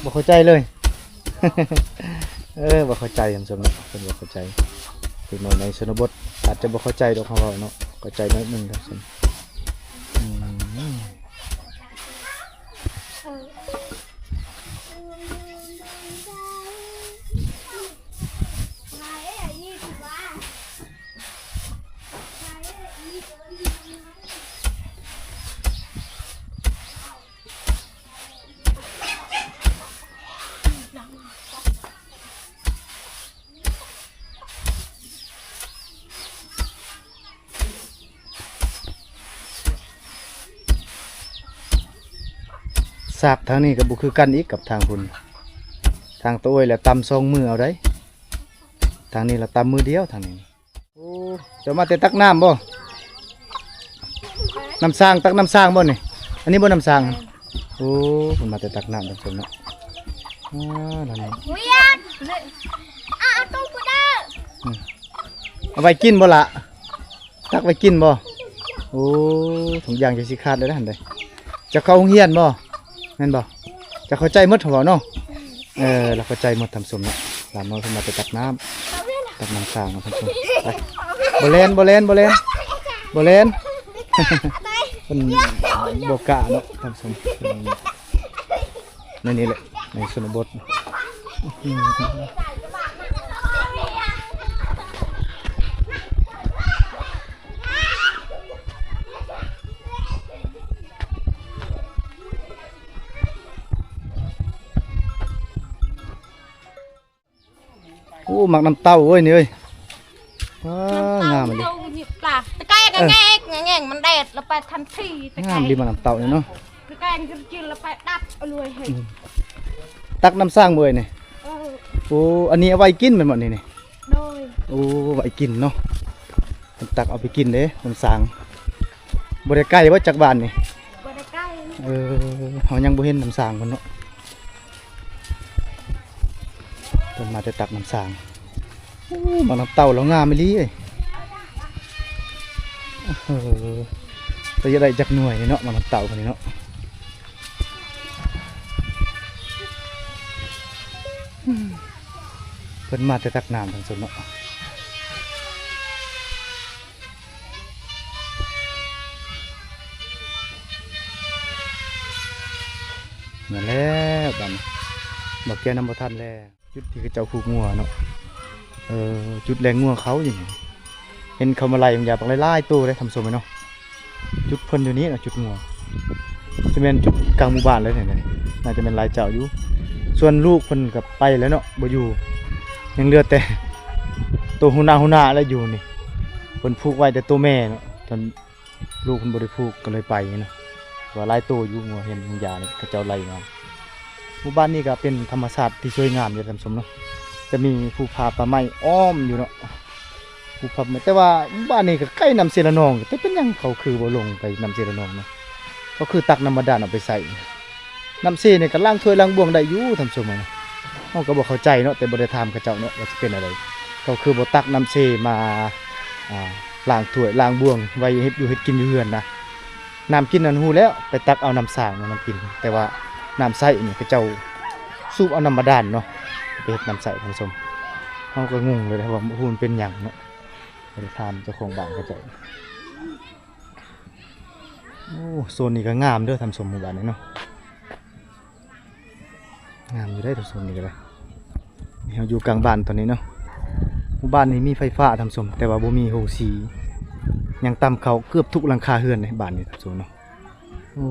ບໍ່ເຂົ້າໃຈເລີຍ. ເອີ ບໍ່ເຂົ້າໃຈທ່ານຜູ້ຊົມເນາະ ເພິ່ນບໍ່ເຂົ້າໃຈ. ເດັກນ້ອຍໃນຊົນນະບົດອາດຈະບໍ່ເຂົ້າໃຈດອກ ເຮົາເວົ້າເນາະ ເຂົ້າໃຈໜ້ອຍໜຶ່ງທ່ານຜູ້ຊົມ. ອືມ. ສາກທາງນີ້ກໍບໍ່ຄືກັນອີກກັບທາງພຸ້ນ ທາງຕາໂອ້ຍລະຕຳສອງມື້ເອົາໃດ໋ ທາງນີ້ລະຕຳມື້ດຽວທາງນີ້. ໂອ້ ເຈົ້າມາແຕ່ຕັກນ້ຳບໍ່? ນ້ຳສ້າງ ຕັກນ້ຳສ້າງບໍ່ນີ້? ອັນນີ້ບໍ່ນ້ຳສ້າງ? ໂອ້ ເພິ່ນມາແຕ່ຕັກນ້ຳທັງຄົນເນາະ. ອາ ນັ້ນ ອືມ ເອົາໄວ້ກິນບໍ່ລະ? ຕັກໄວ້ກິນບໍ່? ໂອ້ ທຸກຢ່າງຈະຊິຂາດແລ້ວຫັ້ນເດ້. ຈະເຂົ້າໂຮງຮຽນບໍ່? ແມ່ນບໍ່? ຈະເຂົ້າໃຈໝົດ ເຮົາເວົ້າເນາະ. ເອີ ລາວເຂົ້າໃຈໝົດທ່ານຜູ້ຊົມເນາະ. ຫຼານນ້ອຍເພິ່ນມາແຕ່ຕັກນ້ຳ ຕັກນ້ຳສ້າງເນາະທ່ານຜູ້ຊົມ. ໄປ ບໍ່ແລ່ນ ບໍ່ແລ່ນ ບໍ່ແລ່ນ ບໍ່ແລ່ນ ເພິ່ນບໍ່ກ້າເນາະທ່ານຜູ້ຊົມ. ໃນນີ້ແຫຼະ ໃນຊົນນະບົດ. ໂອ້ ໝາກນ້ຳເຕົ້າເວີຍນີ້ເອີຍ. ວ້າ ງາມອີ່ຫຼີ. ຕະໄກກໍແງກແງກ ມັນແດດລະໄປທັນທີ. ຕະໄກ ງາມດີໝາກນ້ຳເຕົ້ານີ້ເນາະ. ຕະໄກກໍຈື່ລະໄປດັບເອົາລວຍເຮີ້ຍ. ອືມ ຕັກນ້ຳສ້າງເວີຍນີ້. ເອີ ໂອ້ ອັນນີ້ເອົາໄວ້ກິນແມ່ນບໍ່ນີ້ນີ້? ໂດຍ. ໂອ້ ໄວ້ກິນເນາະ. ເພິ່ນຕັກເອົາໄປກິນເດ້ ນ້ຳສ້າງ. ບໍ່ໄດ້ໄກບໍ່ຈາກບ້ານນີ້? ບໍ່ໄດ້ໄກ. ເອີ ເຮົາຍັງບໍ່ເຫັນນ້ຳສ້າງເພິ່ນເນາະ. ເພິ່ນມາແຕ່ຕັກນ້ຳສ້າງ. ໂອ້ ໝາກນ້ຳເຕົ້າລາວງາມອີ່ຫຼີເອີຍ. ເອີ ແຕ່ຢາກໄດ້ຈັກໜ່ວຍນີ້ເນາະ ໝາກນ້ຳເຕົ້າເພິ່ນນີ້ເນາະ. ເພິ່ນມາແຕ່ຕັກນ້ຳທັງຊົນເນາະ. ແມ່ນແລ້ວບາດນີ້ ບໍ່ແກ້ວນຳບໍ່ທັນແລ້ວ. ຈຸດທີ່ເຂົາເຈົ້າຜູກງົວເນາະ. ເອີ ຈຸດແລ່ງງົວເຂົາຢູ່ນີ້. ເຫັນເຂົາມາໄລ່ມັນຢາບັກຫຼາຍໆໂຕເດ້ທ່ານຜູ້ຊົມເອີຍເນາະ. ຈຸດເພິ່ນຢູ່ນີ້ເນາະ ຈຸດງົວ. ຈະແມ່ນຈຸດກາງໝູ່ບ້ານເລີຍນີ້. ໜ້າຈະແມ່ນຫຼາຍເຈົ້າຢູ່. ສ່ວນລູກເພິ່ນກໍໄປແລ້ວເນາະ ບໍ່ຢູ່. ຍັງເຫຼືອແຕ່ໂຕຫົວໜ້າໆແຫຼະຢູ່ນີ້. ເພິ່ນຜູກໄວ້ແຕ່ໂຕແມ່ເນາະ. ທ່ານ ລູກເພິ່ນບໍ່ໄດ້ຜູກກໍເລີຍໄປເນາະ. ວ່າຫຼາຍໂຕຢູ່ ງົວເຫັນມັນຢານີ້ ເຂົາເຈົ້າໄລ່ມາ. ໝູ່ບ້ານນີ້ກໍເປັນທຳມະຊາດທີ່ສວຍງາມຢູ່ທ່ານຜູ້ຊົມເນາະ. ຈະມີພູຜາປ່າໄມ້ອ້ອມຢູ່ເນາະ. ຜູ້ພັບແມ່ນ ແຕ່ວ່າບ້ານນີ້ກໍໃກ້ນ້ຳເຊລະນອງ ແຕ່ເປັນຫຍັງເຂົາຄືບໍ່ລົງໄປນ້ຳເຊລະນອງນະ? ເຂົາຄືຕັກນ້ຳບາດານເອົາໄປໃຊ້. ນ້ຳເຊນີ້ກໍລ້າງຖ້ວຍລ້າງບ່ວງໄດ້ຢູ່ທ່ານຜູ້ຊົມ. ເຮົາກໍບໍ່ເຂົ້າໃຈເນາະ ແຕ່ບໍ່ໄດ້ຖາມເຂົາເຈົ້າເນາະວ່າຊິເປັນແນວໃດ ເຂົາຄືບໍ່ຕັກນ້ຳເຊມາ ອ່າ ລ້າງຖ້ວຍລ້າງບ່ວງໄວ້ເຮັດຢູ່ເຮັດກິນຢູ່ເຮືອນນະ. ນ້ຳກິນນັ້ນຮູ້ແລ້ວ ໄປຕັກເອົານ້ຳສ້າງເນາະ ນ້ຳກິນ ແຕ່ວ່ານ້ຳໃຊ້ນີ້ເຂົາເຈົ້າສູບເອົານ້ຳບາດານເນາະ ໄປເຮັດນ້ຳໃຊ້ທ່ານຜູ້ຊົມ. ເຮົາກໍງົງເລີຍເດ້ ວ່າບໍ່ຮູ້ມັນເປັນຫຍັງເນາະ ໄປຖາມເຈົ້າຂອງບ້ານເຂົາເຈົ້າ. ໂອ້ ໂຊນນີ້ກໍງາມເດີທ່ານຜູ້ຊົມ ໝູ່ບ້ານນີ້ເນາະ ງາມຢູ່ເດ້ໂຊນນີ້ກໍໄດ້. ເຮົາຢູ່ກາງບ້ານຕອນນີ້ເນາະ ໝູ່ບ້ານນີ້ມີໄຟຟ້າທ່ານຜູ້ຊົມ ແຕ່ວ່າບໍ່ມີໂຮງສີ ຍັງຕ່ຳເຂົ້າເກືອບທຸກຫຼັງຄາເຮືອນໃນບ້ານນີ້ທ່ານຜູ້ຊົມເນາະ. ໂອ້